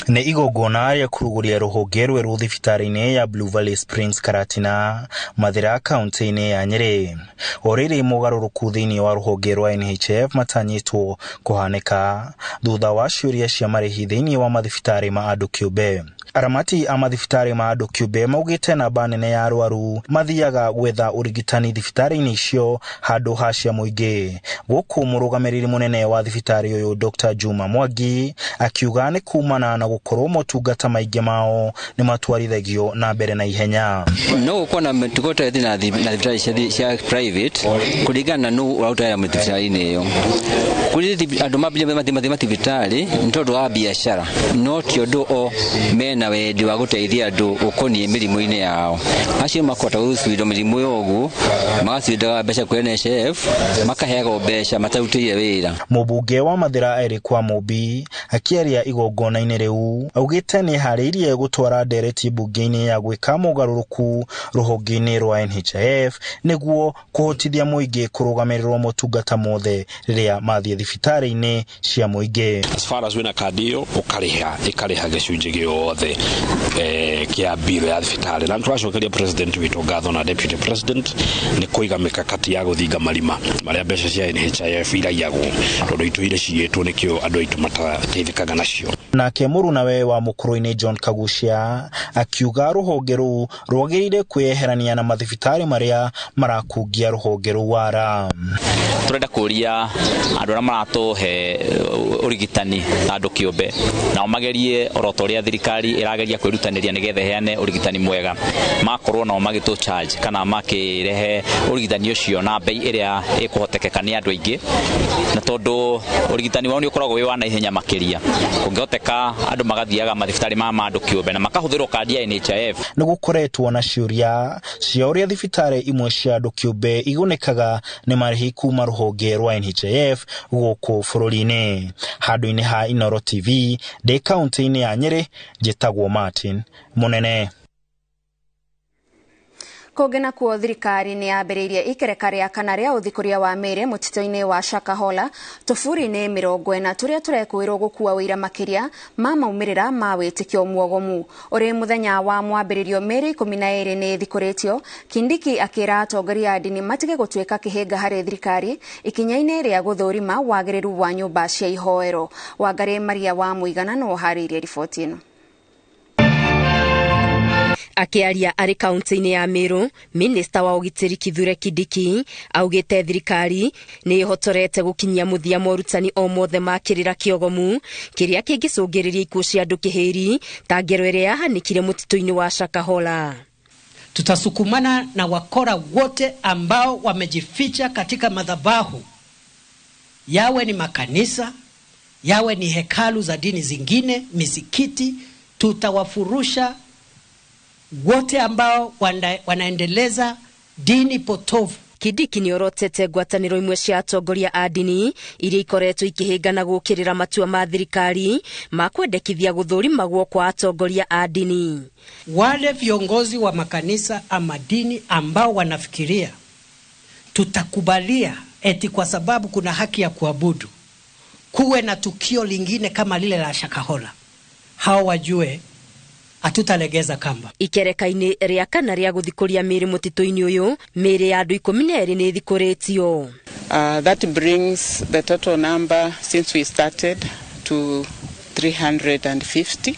Nĩ igongona rĩa kũrugũria rũhonge rwerũ thibitarĩ-inĩ ya Blue Valley Springs Karatina, Mathira kaunti-inĩ ya Nyĩrĩ. O rĩrĩ mogarũrũku thĩinĩ wa rũhonge rwa NHIF matanyĩtwo kũhanĩka thutha wa ciũria cia marĩhi thĩinĩ wa mathibitarĩ ma andũ kĩũmbe. Aramati a mathibitarĩ ma andũ kĩũmbe maugĩte namba nene ya arwaru mathiaga gwetha ũrigitani thibitarĩ-inĩ icio handũ ha cia mũingĩ. Gũkũ mũrũgamĩrĩri mũnene wa thibitarĩ ũyũ Dr. Juma Mwangi akiuga nĩ kumana na gũkorwo motungata maingĩ mao nĩ matwarithagio na mbere na ihenya. No gũkorwo na mĩtugo ta na thibitarĩ cia private kũringana na nũ ũraruta wĩra thibitarĩ-inĩ ĩyo. Kũrĩ andũ mambĩrĩria mathiĩ mathibitarĩ nĩ tondũ wa biacara, no ti ũndũ o mena wendi wa gũteithia andũ ũkoniĩ mĩrimũ-inĩ yao. Acio makahota gũcuirwo mĩrimũ ĩyo ũguo, magacuindaga mbeca kwĩ NHIF, makaheagwo mbeca matarutĩire wĩra. Mũmbunge wa Mathira Eric Wamũmbi akĩaria igongona-inĩ rĩu augĩte nĩ harĩirie gũtwara ndereti mbunge-inĩ ya gwĩka mogarũrũku rũhonge-inĩ rwa NHIF nĩguo kũhotithia mũingĩ kũrũgamĩrĩrwo motungata mothe rĩrĩa mathiĩ thibitarĩ-inĩ cia mũingĩ. As far as wĩna kandi ĩyo ũkarĩha ĩkarĩha gĩcunjĩ gĩothe kĩa mbirũ ya thibitarĩ. Na tũracokeria president witũ ngatho na deputy president nĩ kũiga mĩkakati ya gũthinga marima marĩa mbeca cia NHIF iraiyagwo tondũ itũire ciyĩtwo nĩkĩo andũ aitũ matateithĩkaga nacio. Nake mũrunawe wa mũkũrũ-inĩ John Kagucia akiuga rũhonge rũu rwagĩrĩire kwĩyeherania na mathibitarĩ marĩa marakungia rũhonge rũu wara. Turenda kũria andũ arĩa maratũhe ũrigitani ta andũ kĩũmbe nao magerie oro ta ũrĩa thirikari ĩrageria kwĩrutanĩria nĩgetha ĩheane ũrigitani mwega, makorwo nao magĩtũ charge kana makĩrehe ũrigitani ũcio na bei ĩrĩa ĩkũhotekeka nĩ andũ aingĩ, na tondũ ũrigitani wao nĩ ũkoragwo wĩ wa naihenya makĩria, kũngĩhoteka andũ magathiaga mathibitarĩ ma andũ kĩũmbe na makahũthĩrwo kandi ya NHIF. Nĩ gũkoretwo na ciũria cia ũrĩa thibitarĩ imwe cia andũ kĩũmbe igunĩkaga nĩ marĩhi kuma rũhonge rwa NHIF gũkũ bũrũri-inĩ. Handũ-inĩ ha Inoro TV ndĩ kaunti-inĩ ya Nyĩrĩ, njĩtagwo Martin Mũnene. Kũngĩ nakuo thirikari nĩ yambĩrĩirie ikereka rĩa kana rĩa ũthikũria wa mĩĩrĩ mũtitũ-inĩ wa Shakahola tũburi-inĩ 40 tũrĩa tũrekũĩrwo gũkua ũira makĩria ma maumĩrĩra ma wĩtĩkio muogomu. Ũrĩ mũthenya wa mwambĩrĩrio mĩĩrĩ 12 nĩ ĩthikũrĩtio, Kindiki akĩra atongoria a ndini matige gũtuĩka kĩhĩnga harĩ thirikari ikinya-inĩ rĩa gũthũrima wagĩrĩru wa nyũmba cia ihoero. Wangarĩ Maria wa Mũigana no ũharĩirie riboti ĩno. Akiaria arĩ kaunti-inĩ ya Meru, minista wa ũgitĩri Kithure Kindiki augĩte thirikari nĩ ĩhotorete gũkinyia mũthia morutani o mothe ma kĩrĩra kĩogomu kĩrĩa kĩngĩcũngĩrĩria ikuũ cia andũ kĩhĩri ta ngero ĩrĩa yahanĩkire mũtitũ-inĩ wa Shakahola. Tutasukumana na wakora wote ambao wamejificha katika madhabahu, yawe ni makanisa, yawe ni hekalu za dini zingine, misikiti. Tutawafurusha wote ambao wanaendeleza dini potovu. Kindiki nĩorotete ngwatanĩro imwe cia atongoria a ndini iria ikoretwo ikĩhĩngana gũkĩrĩra matua ma thirikari ma kwendekithia gũthũrimagwo kwa atongoria a ndini. Wale viongozi wa makanisa ama dini ambao wanafikiria tutakubalia eti kwa sababu kuna haki ya kuabudu kuwe na tukio lingine kama lile la Shakahola, hao wajue hatutalegeza kamba. Ikereka-inĩ rĩa kana rĩa gũthikũria mĩĩrĩ mũtitũ-inĩ ũyũ, mĩĩrĩ ya andũ 12 nĩ ĩthikũrĩtio. That brings the total number since we started to 350.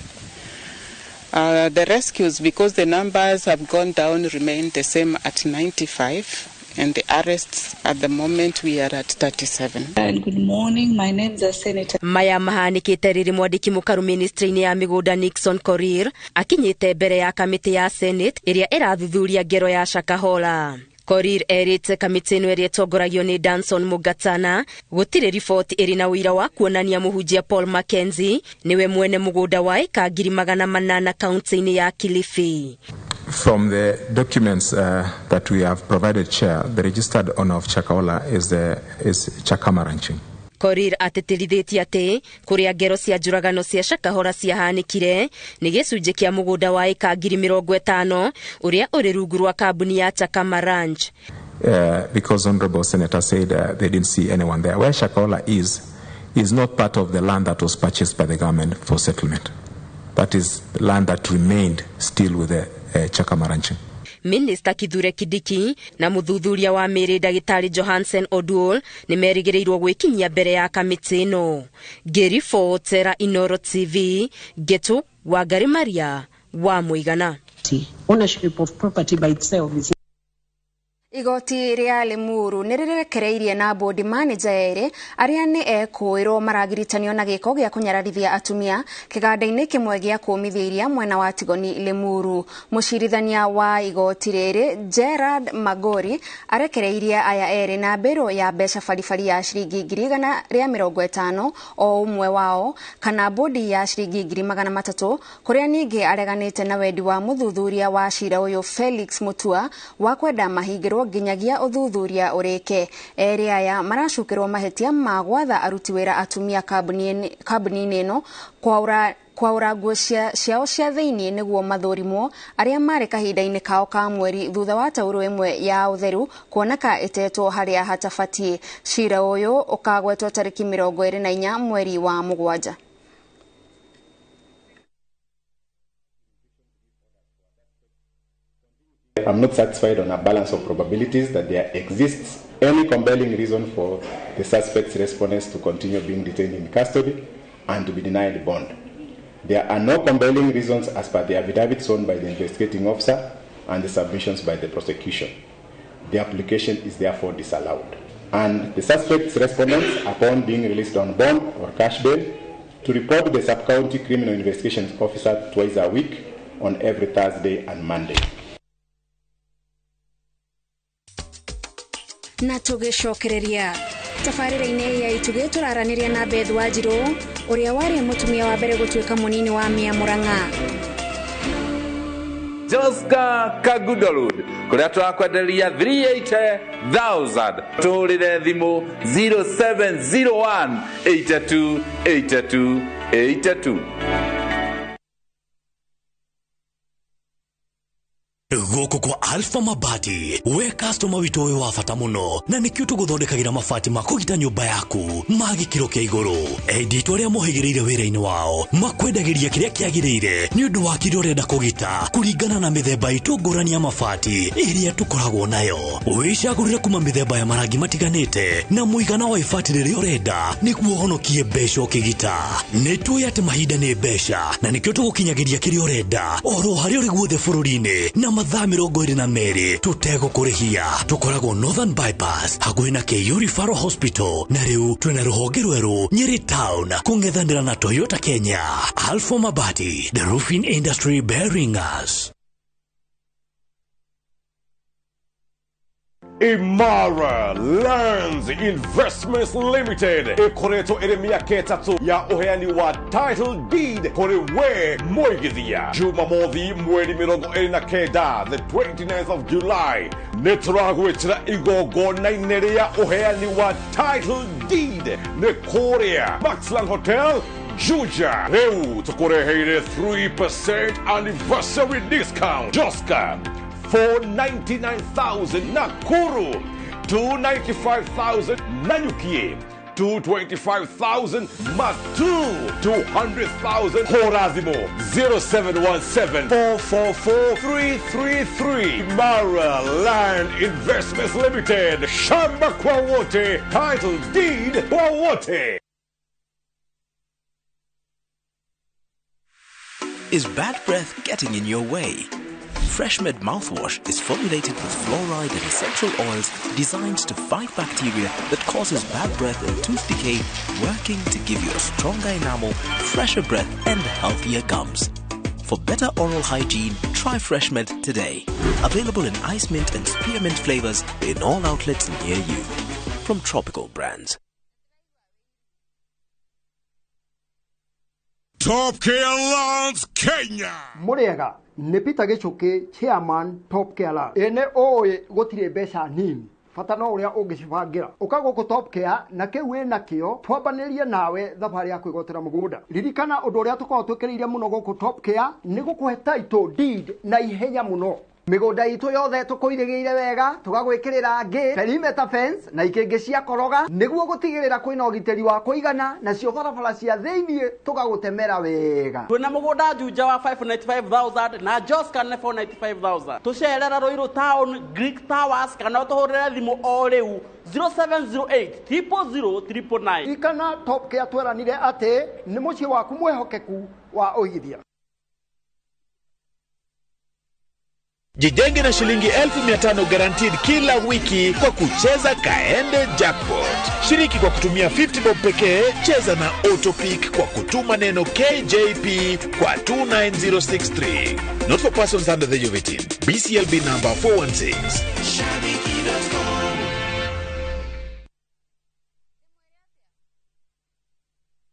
The rescues, because the numbers have gone down, remain the same at 95, and the arrests at the moment we are at 37. And good morning, my name is Senator. Maya mahanĩkĩte rĩrĩ mwandĩki mũkaru ministry-inĩ ya mĩgũnda Nixon Korir akinyĩte mbere ya kamĩtĩ ya Senate ĩrĩa ĩrathuthuria ngero ya Shakahola. Korir erĩte kamĩtĩ ĩno ĩrĩa ĩtongoragio nĩ Danson Mungatana gũtirĩ riboti ĩrĩ na ũira wa kuonania mũhunjia Paul Mackenzie nĩwe mwene mũgũnda wa ĩka 800,000 kaunti-inĩ ya Kilifi. From the documents that we have provided, Chair, the registered owner of Shakahola is Chakama Ranching. Korir atĩtĩrithĩtie atĩ kũrĩa ngero cia njũragano cia Shakahola ciahanĩkire nĩ gĩcunjĩ kĩa mũgũnda wa ĩka 50,000 ũrĩa ũrĩ rungu rwa kambuni ya Chakama Ranch. Because Honorable Senator said they didn't see anyone there. Where Shakahola is not part of the land that was purchased by the government for settlement. That is land that remained still with the Chakama Ranching. Minister Kithure Kindiki na mũthuthuria wa mĩĩrĩ ndagĩtarĩ Johansen Oduol nĩ merĩgĩrĩirwo gwĩkinyia mbere ya kamĩtĩ ĩno. Ngĩribotera Inoro TV, Ngetu Wangari Maria wa Mũigana. Ownership of property by itself is Igoti rĩa Limuru nĩ rĩrekereirie na board manager erĩ arĩa nĩ ekũĩrwo maragiritanio na gĩko gĩa kũnyararithia atumia kĩganda-inĩ kĩmwe gĩa kũmithia iria mwena wa Tigoni Limuru. Mũcirithania wa igoti rĩrĩ Gerard Magori arekereirie aya erĩ na mbĩrũ ya mbeca baribari ya ciringi 150,000 o ũmwe wao kana bodi ya ciringi 300,000 kũrĩa ningĩ areganĩte na wendi wa mũthuthuria wa cira ũyũ Felix Mutua wa kwenda mahingĩrwo nginyagia ũthuthuria ũrĩke. Erĩ aya maracukĩrwo mahĩtia ma gwatha aruti wĩra atumia kambuni-inĩ ĩno kwaũra nguo ciao cia thĩinĩ nĩguo mathũrimwo arĩa marĩ kahinda-inĩ kao ka mweri thutha wa taurũ ĩmwe ya ũtheru kuoneka ĩtetwo harĩa hatabatiĩ. Cira ũyũ ũkagwetwo tarĩki 24 mweri wa mũgwanja. I'm not satisfied on a balance of probabilities that there exists any compelling reason for the suspect's respondents to continue being detained in custody and to be denied bond. There are no compelling reasons as per the affidavit sworn by the investigating officer and the submissions by the prosecution. The application is therefore disallowed. And the suspect's respondents, upon being released on bond or cash bail, to report to the sub-county criminal investigations officer twice a week on every Thursday and Monday. Na tũgĩcokereria tabarĩra-inĩ ya itugĩ tũraranĩria na Beth Wanjirũ ũrĩa warĩ mũtumia wa mbere gũtuĩka mũnini wa Mia Murang'a. Joska Kagudolud kũrĩa tũrakwenderia 380,000 tũhũrĩre thimũ 0701 82 82 82. Gũkũ kwa Alpha Mabati we customer witũ wĩ wa bata mũno na nĩkĩo tũgũthondekagĩra mabati ma kũgita nyũmba yaku ma gĩkĩro kĩa igũrũ. Enditũ arĩa mohĩgĩrĩire wĩra-inĩ wao makwendagĩria kĩrĩa kĩagĩrĩire nĩ ũndũ wa kĩrĩa ũrenda kũgita kũringana na mĩthemba itũ ngũrani ya mabati ĩrĩa tũkoragwo nayo. Wĩcagũrĩre kuma mĩthemba ya marangi matiganĩte na mũigana wa ibati rĩrĩa ũrenda nĩguo ũhonokie mbeca ũkĩgita. Nĩ tũĩ atĩ mahinda nĩ mbeca na nĩkĩo tũgũkinyagĩria kĩrĩa ũrenda oro harĩa ũrĩ guothe bũrũri-inĩ na mathaa 22 tũtegũkũrĩhia. Tũkoragwo Northern Bypass hakuhĩ na KU Referral Hospital na rĩu twĩna rũhonge rwerũ Nyeri Town kũng'ethanĩra na Toyota Kenya. Alpha Mabati, the roofing industry bearing us. Imara Lands Investments Limited ĩkoretwo ĩrĩ mĩaka 3 ya ũheani wa title deed kũrĩ we mũigithia. Jumamothi mweri 29, the 29th of July, nĩ tũragwĩtĩra igongona-inĩ rĩa ũheani wa title deed nĩ kũrĩa Maxland Hotel, Juja. Rĩu tũkũreheire 3% anniversary discount. Joska 499,000, Nakuru 295,000, Nanyuki 225,000, Matu 200,000, Horazimo 0717 444 333. Mara Land Investments Limited, shamba kwa wote, title deed kwa wote. Is bad breath getting in your way? FreshMed mouthwash is formulated with fluoride and essential oils designed to fight bacteria that causes bad breath and tooth decay, working to give you a stronger enamel, fresher breath, and healthier gums. For better oral hygiene, try FreshMed today. Available in ice mint and spearmint flavors in all outlets near you. From Tropical Brands. Top Care Lands Kenya. Muriega nĩ Peter Gĩchũkĩ, chairman Top Care Lands. Ĩĩ nĩ ũĩ gũtirĩ mbeca nini, bata no ũrĩa ũngĩcibangĩra. Ũka gũkũ Top Care na kĩu wĩ nakĩo twambanĩrie nawe thabarĩ ya kwĩgwatĩra mũgũnda. Ririkana ũndũ ũrĩa tũkoragwo twĩkĩrĩire mũno gũkũ Top Care nĩ gũkũhe title deed na ihenya mũno. Mĩgũnda itũ yothe tũkũirĩgĩire wega, tũgagwĩkĩrĩra ngĩ, perimeter fence na ikĩngĩ cia koroga nĩguo gũtigĩrĩra kwĩna ũgitĩri wa kũigana, nacio barabara cia thĩiniĩ tũgagũtemera wega. Twĩna mũgũnda Juja wa 595,000 na Joska nĩ 495,000. Tũcerera Ruiru Town, Greek Towers, kana ũtũhũrĩre thimũ o rĩu 0708 000 999. Ririkana Top Care tweranire atĩ nĩ mũciĩ waku mwĩhokeku wa ũigithia. Jijenge na shilingi 1500 guaranteed kila wiki kwa kucheza Kaende Jackpot. Shiriki kwa kutumia 50 bob pekee, cheza na Autopick kwa kutuma neno KJP kwa 29063. Not for persons under the age of 18. BCLB number 416.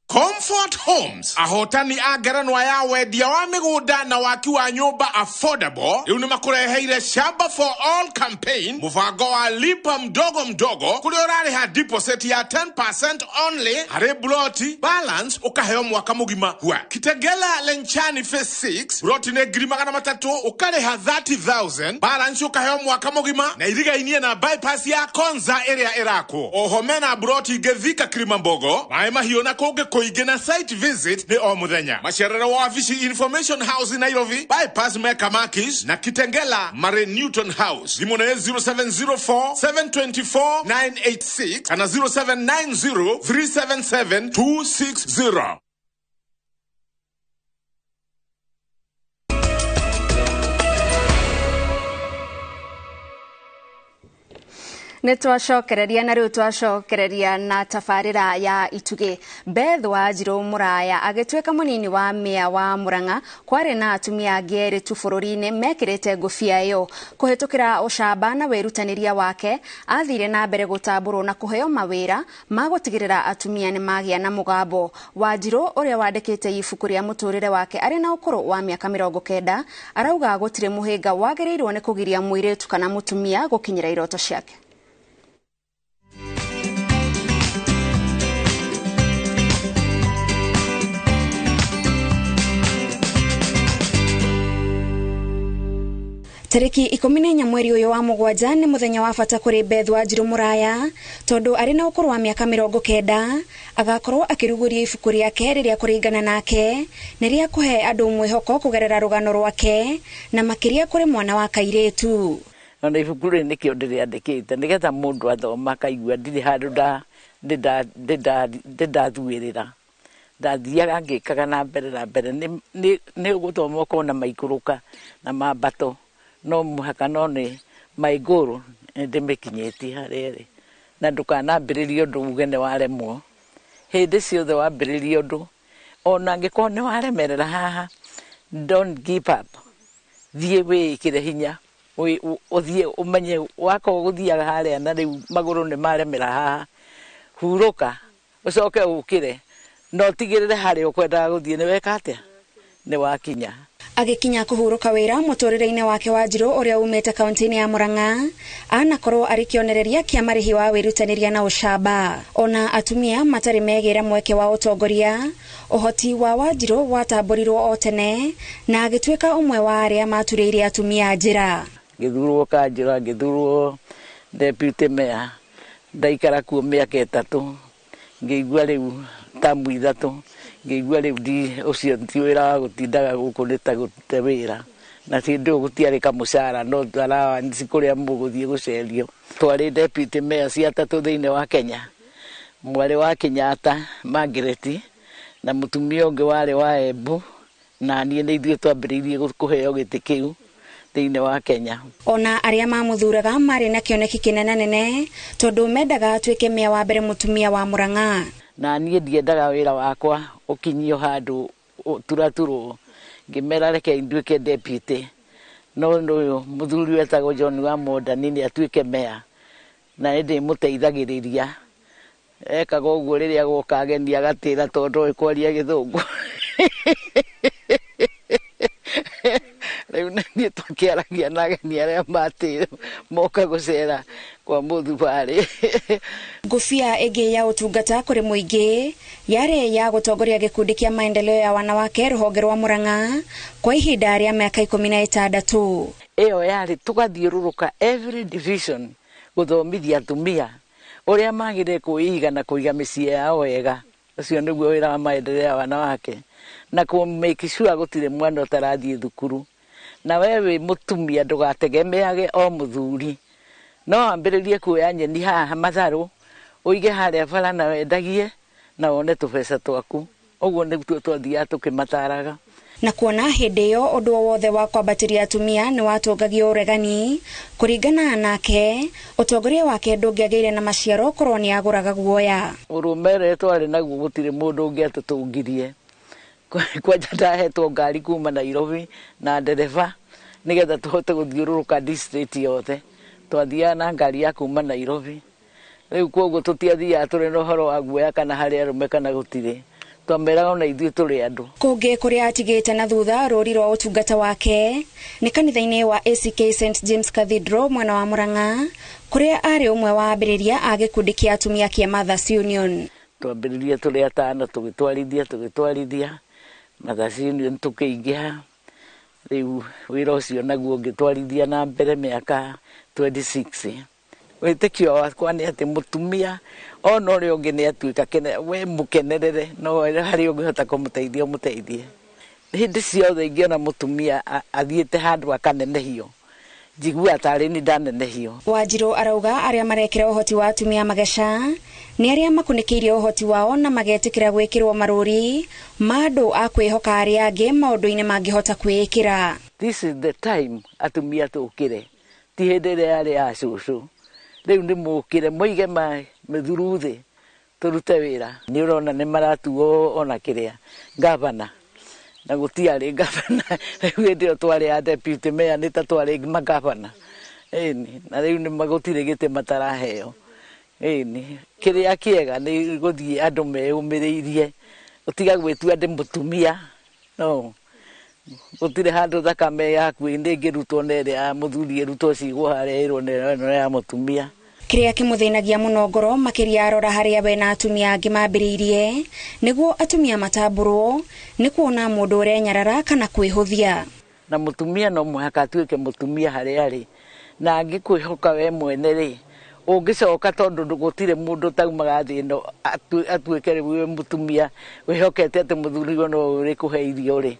Comfort Homes ahotani a ngerenwa ya wendia wa mĩgũnda na waki wa nyũmba affordable rĩu nĩ makũreheire Shamba for All campaign, mũbango wa lipa mdogo mdogo kũrĩa ũrarĩha deposit ya 10% only harĩ ploti, balance ũkaheo mwaka mũgima. Hua Kitengela Lenchani phase 6 ploti nĩ 300,000 ũkarĩha 30,000 balance ũkaheo mwaka mũgima na irigainie na bypass ya Konza ĩrĩa ĩrakwo. Oho mena ploti ingĩ Thika Kilimambogo, Maĩ Mahiũ na kũngĩ kũingĩ na site visit nĩ o mũthenya. Macerero wa wabici Information House Nairobi, bypass Mecca Makis na Kitengela Mare Newton House. Thimũ nĩ 0704 724 986 kana 0790 377 260. Nĩ twacokereria na rĩu twacokereria na tabarĩra ya Itugĩ. Beth Wanjirũ Mũraya agĩtuĩka mũnini wa mĩa wa Murang'a, kwarĩ na atumia angĩ erĩ tu bũrũri-inĩ mekĩrĩte ngũbia ĩyo. Kũhĩtũkĩra ũcamba na wĩrutanĩria wake, athire na mbere gũtambũrwo na kũheo mawĩra ma gũtigĩrĩra atumia nĩ magĩa na mũgambo. Wanjirũ ũrĩa wandĩkĩte ibuku rĩa mũtũrĩre wake arĩ na ũkũrũ wa mĩaka 90 arauga gũtirĩ mũhĩnga wagĩrĩirwo nĩ kũgiria mũirĩtu kana mũtumia gũkinyĩra iroto ciake. Tarĩki 14 mweri ũyũ wa mũgwanja nĩ mũthenya wa bata kũrĩ Beth Wanjirũ Mũraya tondũ arĩ na ũkũrũ wa mĩaka 90 agakorwo akĩrugũria ibuku rĩake rĩrĩa kũringana nake nĩ rĩa kũhe andũ mwĩhoko kũgerera rũgano rwake na makĩria kũrĩ mwana wa kairĩtu. Ona ibuku rĩrĩ nĩkĩo ndĩrĩandĩkĩte nĩgetha mũndũ athoma akaigua ndirĩ handũ ndathuĩrĩra, ndathiaga ngĩkaga na mbere na mbere. Nĩ ũgũthoma ũkona maikũrũka na mambato, no mũhaka no nĩ maigũrũ ndĩmĩkinyĩtie harĩa ĩrĩ. Na ndũkanambĩrĩrie ũndũ uge nĩ waremwo, hĩndĩ ciothe wambĩrĩria ũndũ ona angĩkorwo nĩ waremerera haha, don't give up, thiĩ wĩĩkĩre hinya. Ũthiĩ ũmenye wakorwo gũthiaga harĩa na rĩu magũrũ nĩ maremera haha, hurũka ũcoke ũkĩre na ũtigĩrĩre harĩa ũkwendaga gũthiĩ nĩ weka atĩa, nĩ wakinya. Agĩkinya kũhurũka wĩra mũtũrĩre-inĩ wake wa Wanjiru ũrĩa umĩte kaunti-inĩ ya Murang'a anakorwo arĩ kĩonereria kĩa marĩhi wa wĩrutanĩria na ũcamba. Ona atumia matarĩ megĩra mweke wa ũtongoria, ũhoti wa Wanjiru watambũrirwo o tene na agĩtuĩka ũmwe wa arĩa maturĩire atumia njĩra. Ngĩthurwo kanjũra, ngĩthurwo deputy mayor, ndaikara kuo mĩaka 3, ngĩigua rĩu tamu 3, ngĩigua rĩu ũcio ti wĩra wa gũtindaga gũkũ nĩ ta gũte wĩra. Na hĩndĩ ĩyo gũtiarĩ kamũcara, no allowance kũrĩa mũgũthiĩ gũcerio. Twarĩ deputy mayor cia 3 thĩinĩ wa Kenya, mwarĩ wa Kenyatta Margaret na mũtumia ũngĩ warĩ wa Embu, na niĩ nĩ ithuĩ twambĩrĩirie kũheo gĩtĩ kĩu thĩinĩ wa Kenya. Ona arĩa mamũthuraga marĩ na kĩoneki kĩnenanene tondũ mendaga atuĩke meya wa mbere mũtumia wa Murang'a. Na niĩ ndiendaga wĩra wakwa ũkinyio handũ turaturwo, ngĩmera reke nduĩke deputy, no ũyũ mũthuri wetagwo John wa Mondani nĩ atuĩke meya, na nĩ ndĩmũteithagĩrĩria. Ekaga ũguo rĩrĩa gwoka ageni agatĩra tondũ ndoĩ kwaria gĩthũngũ. Rĩu niĩ twakĩaragia na ageni arĩa matĩra moka gũcera kwa mũthubarĩ. Ngũbia ĩngĩ ya ũtungata kũrĩ mũingĩ yarĩ ya gũtongoria gĩkundi kĩa maendeleo ya wanawake rũhonge rwa Murang'a kwa ihinda rĩa mĩaka 16. Ĩyo yarĩ tũgathiũrũrũka every division gũthomithia atumia ũrĩa magĩrĩire kwĩiga na kũiga mĩciĩ yao wega. Ũcio nĩguo wĩra wa maendeleo ya wanawake, na kũ make sure gũtirĩ mwana ũtarathiĩ thukuru. Na we wĩ mũtumia ndũgategemeage o mũthuri, no wambĩrĩrie kuoya nyeni haha matharũ ũige harĩa bara na wendagie na wone tũbeca twaku. Ũguo nĩguo twathiaga tũkĩmataraga. Na kuona hĩndĩ ĩyo ũndũ o wothe wa kwambatĩria atumia nĩ watũngagio ũregani, kũringana nake ũtongoria wake ndũngĩagĩire na maciaro korwo nĩ agũraga guoya. Ũrũme ũrĩa twarĩ naguo gũtirĩ mũndũ ũngĩatũtũngirie. Kwanja ndahetwo ngari kuma Nairobi na ndereba nĩgetha tũhote gũthiũrũrũka district yothe. Twathiaga na ngari ya kuma Nairobi. Rĩu koguo tũtiathiaga tũrĩ na ũhoro wa guoya kana harĩ arũme kana gũtirĩ. Twameraga ona ithuĩ tũrĩ andũ. Kũngĩ kũrĩa atigĩte na thutha rũri rwa ũtungata wake nĩ kanitha-inĩ wa ACK St James Cathedral mwena wa Murang'a, kũrĩa arĩ ũmwe wa ambĩrĩria a gĩkundi kĩa atumia kĩa Mothers Union. Twambĩrĩria tũrĩ 5 tũgĩtwarithia Mothers Union tũkĩingĩha. Rĩu wĩra ũcio naguo ngĩtwarithia na mbere mĩaka 26. Wĩtĩkio wakwa nĩ atĩ mũtumia ona ũrĩa ũngĩ nĩ atuĩka we mũkenerere, no harĩa ũngĩhota kũmũteithia ũmũteithie. Hĩndĩ ciothe ingĩona mũtumia athiĩte handũ akanenehio, njiguaga tarĩ niĩ ndanenehio. Wanjiru arauga arĩa marekĩra ũhoti wa atumia mageca nĩ arĩa makunĩkĩirie ũhoti wao na magetĩkĩra gwĩkĩrwo marũri ma andũ a kwĩhoka arĩa angĩ maũndũ-inĩ mangĩhota kwĩĩkĩra. This is the time atumia tũkĩre, ti hĩndĩ ĩrĩa yarĩ ya cũcũ. Rĩu nĩ mũkĩre mũige mĩthuru thĩ tũrute wĩra. Nĩ ũrona nĩ maratuo ona kĩrĩa gavana, na gũtiarĩ gavana. Rĩu hĩndĩ ĩyo twarĩ a deputy mayor nĩ ta twarĩ magavana. Ĩni, na rĩu nĩ gũtirĩ gĩtĩ mataraheo. Ĩni, kĩrĩa kĩega nĩ gũthiĩ andũ meyũmĩrĩirie, ũtiga gwĩtua ndĩ mũtumia. No gũtirĩ handũ thakame yaku ĩngĩrutwo na ĩrĩa ya mũthuri ĩrutwo cigwo harĩa ĩrwo na ĩno ya mũtumia. Kĩrĩa kĩmũthĩnagia mũno ngoro makĩria arora harĩa we na atumia angĩ mambĩrĩirie nĩguo atumia matambũrwo nĩ kuona mũndũ ũrenyarara kana kwĩhũthia. Na mũtumia no mũhaka atuĩke mũtumia harĩa arĩ, na angĩkwĩhoka we mwene rĩ, ũngĩcoka tondũ gũtirĩ mũndũ ũtaumaga thĩ ĩno atuĩke rĩu wĩ mũtumia wĩhokete atĩ mũthuri no ũrĩkũhe irio rĩ,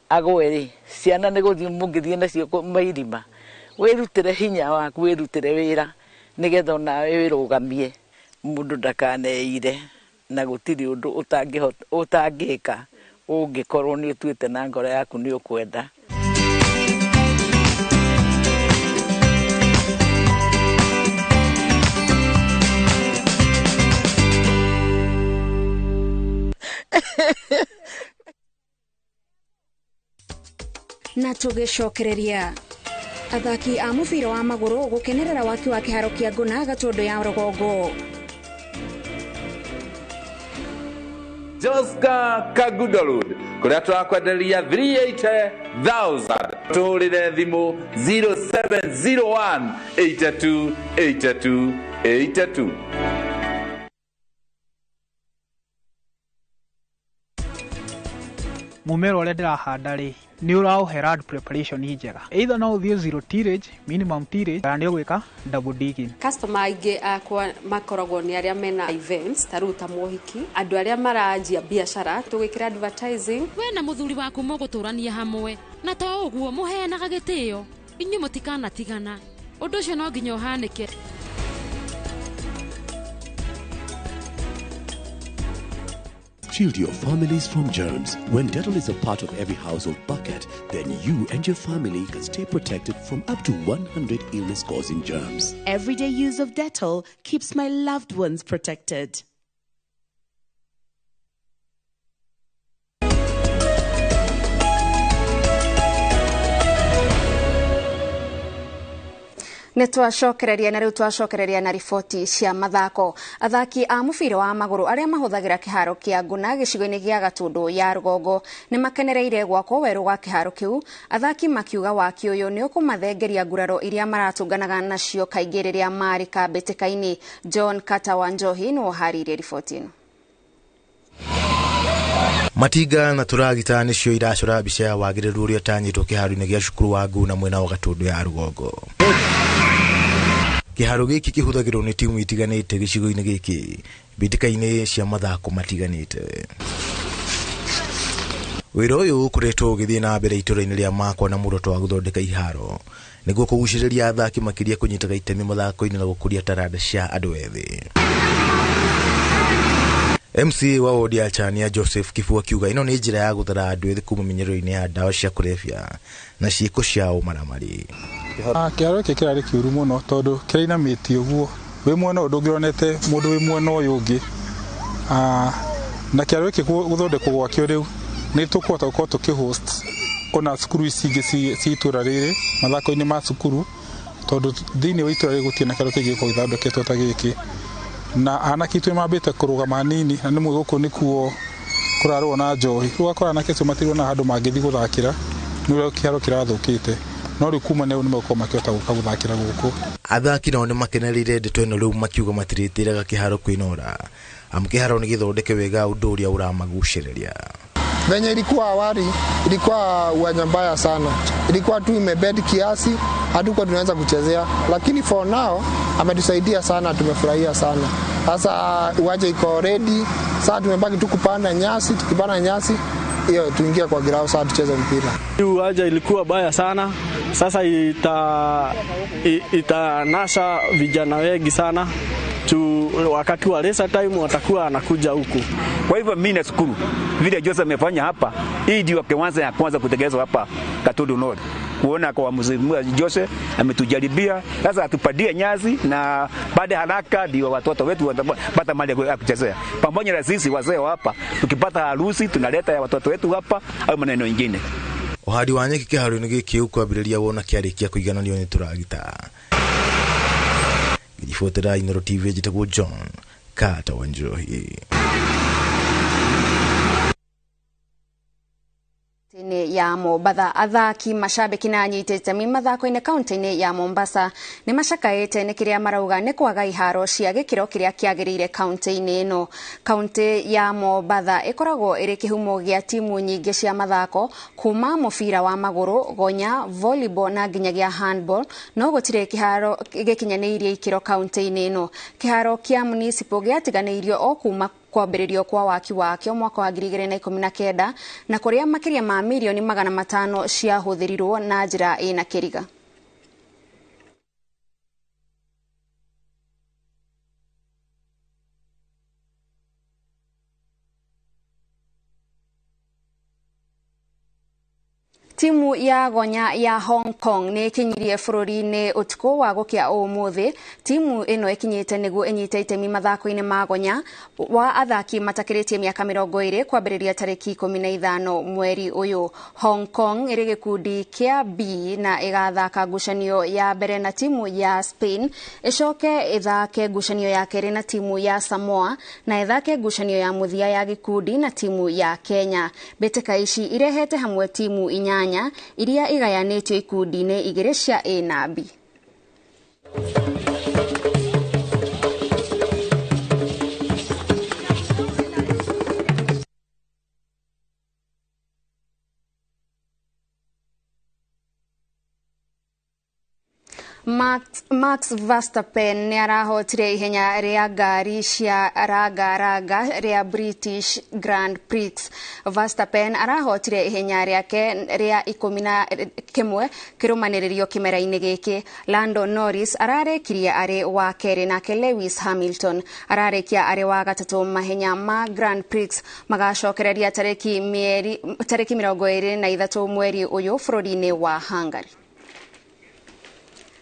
agwe rĩ, ciana nĩ gũthiĩ mũngĩthiĩ nacio mairima. Wĩrutĩre hinya waku, wĩrutĩre wĩra nĩgetha onawe wĩrũgamie. Mũndũ ndakaneire, na gũtirĩ ũndũ ũtangĩka ũngĩkorwo nĩ ũtuĩte na ngoro yaku nĩ ũkwenda. Na tũgĩcokereria. Athaki a mũbira wa magũrũ gũkenerera waki wa kĩharo kĩa Ngũna Gatũndũ ya rũgongo. Joska Kagudo Road kuria turakwenderia 380,000 tũhũrĩre thimũ 0701 82 82 82. Mumera ũrĩa ndĩrahanda rĩ nĩ ũraũhe land preparation njega, either no ũthiĩ zero tillage, minimum tillage, kana nĩ ũgwĩka double digging. Customer aingĩ akwa makoragwo nĩ arĩa mena events ta rĩu ta mohiki, andũ arĩa maranjia biacara tũgĩkĩra advertising. We na mũthuri waku mũgũtũrania hamwe na to ũguo mũheanaga gĩtĩo, inyuĩ mũtikanatigana, ũndũ ũcio no nginya ũhanĩke. Shield your families from germs. When Dettol is a part of every household bucket, then you and your family can stay protected from up to 100 illness-causing germs. Everyday use of Dettol keeps my loved ones protected. Nĩ twacokereria na rĩu twacokereria na riboti cia mathako. Athaki a mũbira wa magũrũ arĩa mahũthagĩra kĩharo kĩa Ngũna gĩcigo-inĩ gĩa Gatũndũ ya rũgongo nĩ makenereire gwakwo werũ gwa kĩharo kĩu, athaki makiuga waki ũyũ nĩ ũkũmathengeria nguraro iria maratũnganaga nacio kaingĩ rĩrĩa marĩ kambĩtĩka-inĩ. John Carter wa Njohi nĩwe ũharĩirie riboti ĩno. Matinga na tũragita nĩcio iracora mbica ya wagĩrĩru ũrĩa ũtanyĩtwo kĩharo-inĩ gĩa cukuru wa Ngũna mwena wa Gatũndũ ya rũgongo. Kĩharo gĩkĩ kĩhũthagĩrwo nĩ timu itiganĩte gĩcigo-inĩ gĩkĩ mbĩtĩka-inĩ cia mathako matiganĩte. Wĩra ũyũ ũkoretwo ũgĩthiĩ na mbere itũra-inĩ rĩa Makwa na muoroto wa gũthondeka iharo nĩguo kũgucĩrĩria athaki makĩria kũnyitaga itemi mathako-inĩ na gũkũria taranda cia andũ ethĩ. MC wa wodi ya Chania Joseph Kifu akiuga ĩno nĩ njĩra ya gũthara andũ ethĩ kuma mĩnyerero-inĩ ya ndawa cia kũrebia na ciĩko cia ũmaramari. Kĩharo gĩkĩ kĩrarĩ kĩũru mũno tondũ kĩrainamĩtie ũguo, wĩ mwena ũyũ ndũngĩronete mũndũ wĩ mwena ũyũ ũngĩ, na kĩharo gĩkĩ gũthondekwo gwakĩo rĩu nĩ tũkũhota gũkorwo tũkĩhost ona cukuru ici ingĩ ci itũra rĩrĩ mathako-inĩ ma cukuru, tondũ thĩinĩ wa itũra rĩrĩ gũtirĩ na kĩharo kĩngĩ gĩkoragwo gĩthondeketwo ta gĩkĩ. Na anake aitũ nĩmambĩte kũrũgama hanini na nĩ mũĩ gũkũ nĩkuo kũrarũo na njohi, rĩu ũgakora anake acio matirona handũ mangĩthiĩ gũthakĩra nĩ ũrĩa kĩharo kĩrathũkĩte, no rĩu kuma rĩu nĩmegũkorwo makĩhota gũka gũthakĩra gũkũ. Athaki nao nĩmakenereire ndeto ĩno rĩu makiuga matirĩtĩraga kĩharo kwĩnora amu kĩharo nĩ gĩthondeke wega ũndũ ũrĩa ũramagucĩrĩria. Venye ilikuwa awali ilikuwa uwanja mbaya sana, ilikuwa tu imebed kiasi, hatukuwa tunaweza kuchezea, lakini for now ametusaidia sana, tumefurahia sana. Sasa uwanja iko ready, sasa tumebaki tu kupanda nyasi, tukipanda nyasi hiyo tuingie kwa ground sasa tucheze mpira. Uwanja ilikuwa baya sana, sasa itanasa vijana wengi sana tu, wakati wa leisure time watakuwa anakuja huku. Kwa hivyo mimi nashukuru vile Joseph amefanya hapa, hii ndio kwanza ya kwanza kutekelezwa hapa Gatundu North. Kuona kwa mzee Joseph ametujaribia, sasa atupadie nyasi na baada haraka ndio watoto wetu watapata mali ya kuchezea. Pamoja na sisi wazee hapa tukipata harusi tunaleta ya watoto wetu hapa au maneno mengine. Ũhandi wa nyeki kĩharo-inĩ gĩkĩ ũkwambĩrĩria wona kĩarĩkia kũigananio nĩ tũragita. Ngĩribotera Inooro TV njĩtagwo John Carter wa Njohi. Ya Mombatha athaki mashabiki na anyiti itemi mathako-inĩ kaunti-inĩ ya Mombasa nĩ macakaĩte nĩ kĩrĩa marauga nĩ kwaga iharo cia gĩkĩro kĩrĩa kĩagĩrĩire kaunti-inĩ ĩno. Kaunti ya Mombatha ĩkoragwo ĩrĩ kĩhumo gĩa timu nyingĩ cia mathako kuma mũbira wa magũrũ, gonya, volleyball na nginyagia handball, no gũtirĩ kĩharo gĩkinyanĩirie ikĩro kaunti-inĩ ĩno. Kĩharo kĩa municipal gĩatiganĩirio o kuma kwambĩrĩrio kwa waki wakĩo mwaka wa 2019 na kũrĩa makĩria ma mirioni 500 ciahũthĩrirwo na njĩra ĩna kĩriga. Timu ya gonya ya Hong Kong nĩ ĩkinyirie bũrũri-inĩ ũtukũ wa gũkĩa ũmũthĩ. Timu ĩno ĩkinyĩte nĩguo ĩnyite itemi mathako-inĩ ma gonya wa athaki matakĩrĩtie mĩaka 20 kwambĩrĩria tarĩki 15 mweri ũyũ. Hong Kong ĩrĩ gĩkundi kĩa B na ĩgathaka ngucanio ya mbere na timu ya Spain, ĩcoke ĩthake ngucanio ya kerĩ na timu ya Samoa na ĩthake ngucanio ya mũthia ya gĩkundi na timu ya Kenya. Mbĩtĩka ici irehete hamwe timu 8 iria igayanĩtio ikundi-inĩ 2 cia A na B. Max Verstappen nĩ arahotire ihenya rĩa ngari cia rangaranga rĩa British Grand Prix. Verstappen arahotire ihenya rĩake rĩa 11 kĩrũmanĩrĩrio kĩmera-inĩ gĩkĩ. Lando Norris ararĩkirie arĩ wa kerĩ nake Lewis Hamilton ararĩkia arĩ wa gatatũ. Mahenya ma Grand Prix magacokereria tarĩki 23 mweri ũyũ bũrũri-inĩ wa Hungary.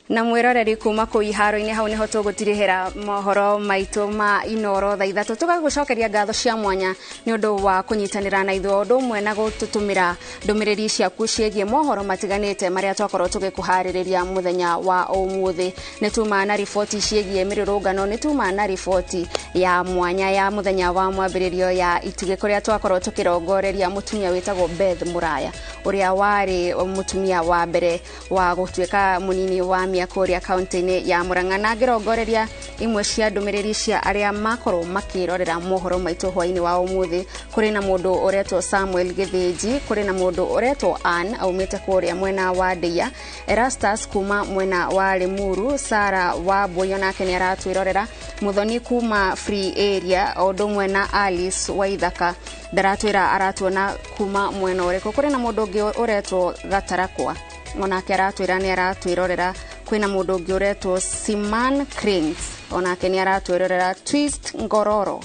Na mwiroreri kuma kuu iharo-inĩ hau niho tũgũtirihĩra mohoro maitũ ma Inoro thaa 3. Tũgagũcokeria ngatho cia mwanya nĩ ũndũ wa kũnyitanĩra na ithuĩ ũndũ ũmwe na gũtũtũmĩra ndũmĩrĩri ciaku ciĩgiĩ mohoro matiganĩte marĩa twakorwo tũgĩkũharĩrĩria mũthenya wa ũmũthĩ. Nĩ tuma na riboti ciĩgiĩ mĩrũrũngano, nĩ tuma na riboti ya mwanya ya mũthenya wa mwambĩrĩrio ya Itugĩ kũrĩa twakorwo tũkĩrongoreria mũtumia wĩtagwo Beth Muraya ũrĩa warĩ mũtumia wa mbere wa gũtuĩka mũnini wa kũrĩa kaunti-inĩ ya Murang'a, na ngĩrongoreria imwe cia ndũmĩrĩri cia arĩa makorwo makĩrorera mohoro maitũ hwainĩ wa ũmũthĩ. Kũrĩ na mũndũ ũretwo Samuel Gĩthĩnji, kũrĩ na mũndũ ũretwo Ann aumĩte kũrĩa mwena wa Ndeia, Erastus kuma mwena wa Limuru, Sara wa Mbui onake nĩ aratwĩrorera, Muthoni kuma Free Area, o ũndũ ũmwe na Alice Waithaka ndaratwĩra aratuona kuma mwena ũrĩkũ. Kũrĩ na mũndũ ũngĩ ũretwo Gatarakwa onake aratwĩra nĩ aratwĩrorera. Kwĩna mũndũ ũngĩ ũretwo Siman Cranes onake nĩ aratwĩrorera. Twist Ngororo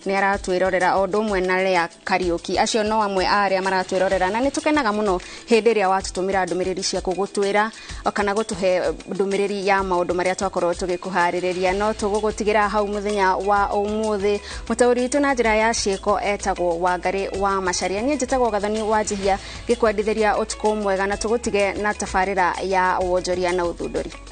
nĩ aratwĩrorera o ũndũ ũmwe na Lea Kariũki. Acio no amwe a arĩa maratwĩrorera, na nĩ tũkenaga mũno hĩndĩ ĩrĩa watũtũmĩra ndũmĩrĩri ciaku gũtwĩra kana gũtũhe ndũmĩrĩri ya maũndũ marĩa twakorwo tũgĩkũharĩrĩria. No tũgũgũtigĩra hau mũthenya wa ũmũthĩ. Mũtaũri witũ na njĩra ya ciĩko etagwo Wangari wa Macharia, niĩ njĩtagwo Gathoni wa Njihia ngĩkwendithĩria ũtukũ mwega, na tũgũtige na tabarĩra ya wonjoria na ũthundũri.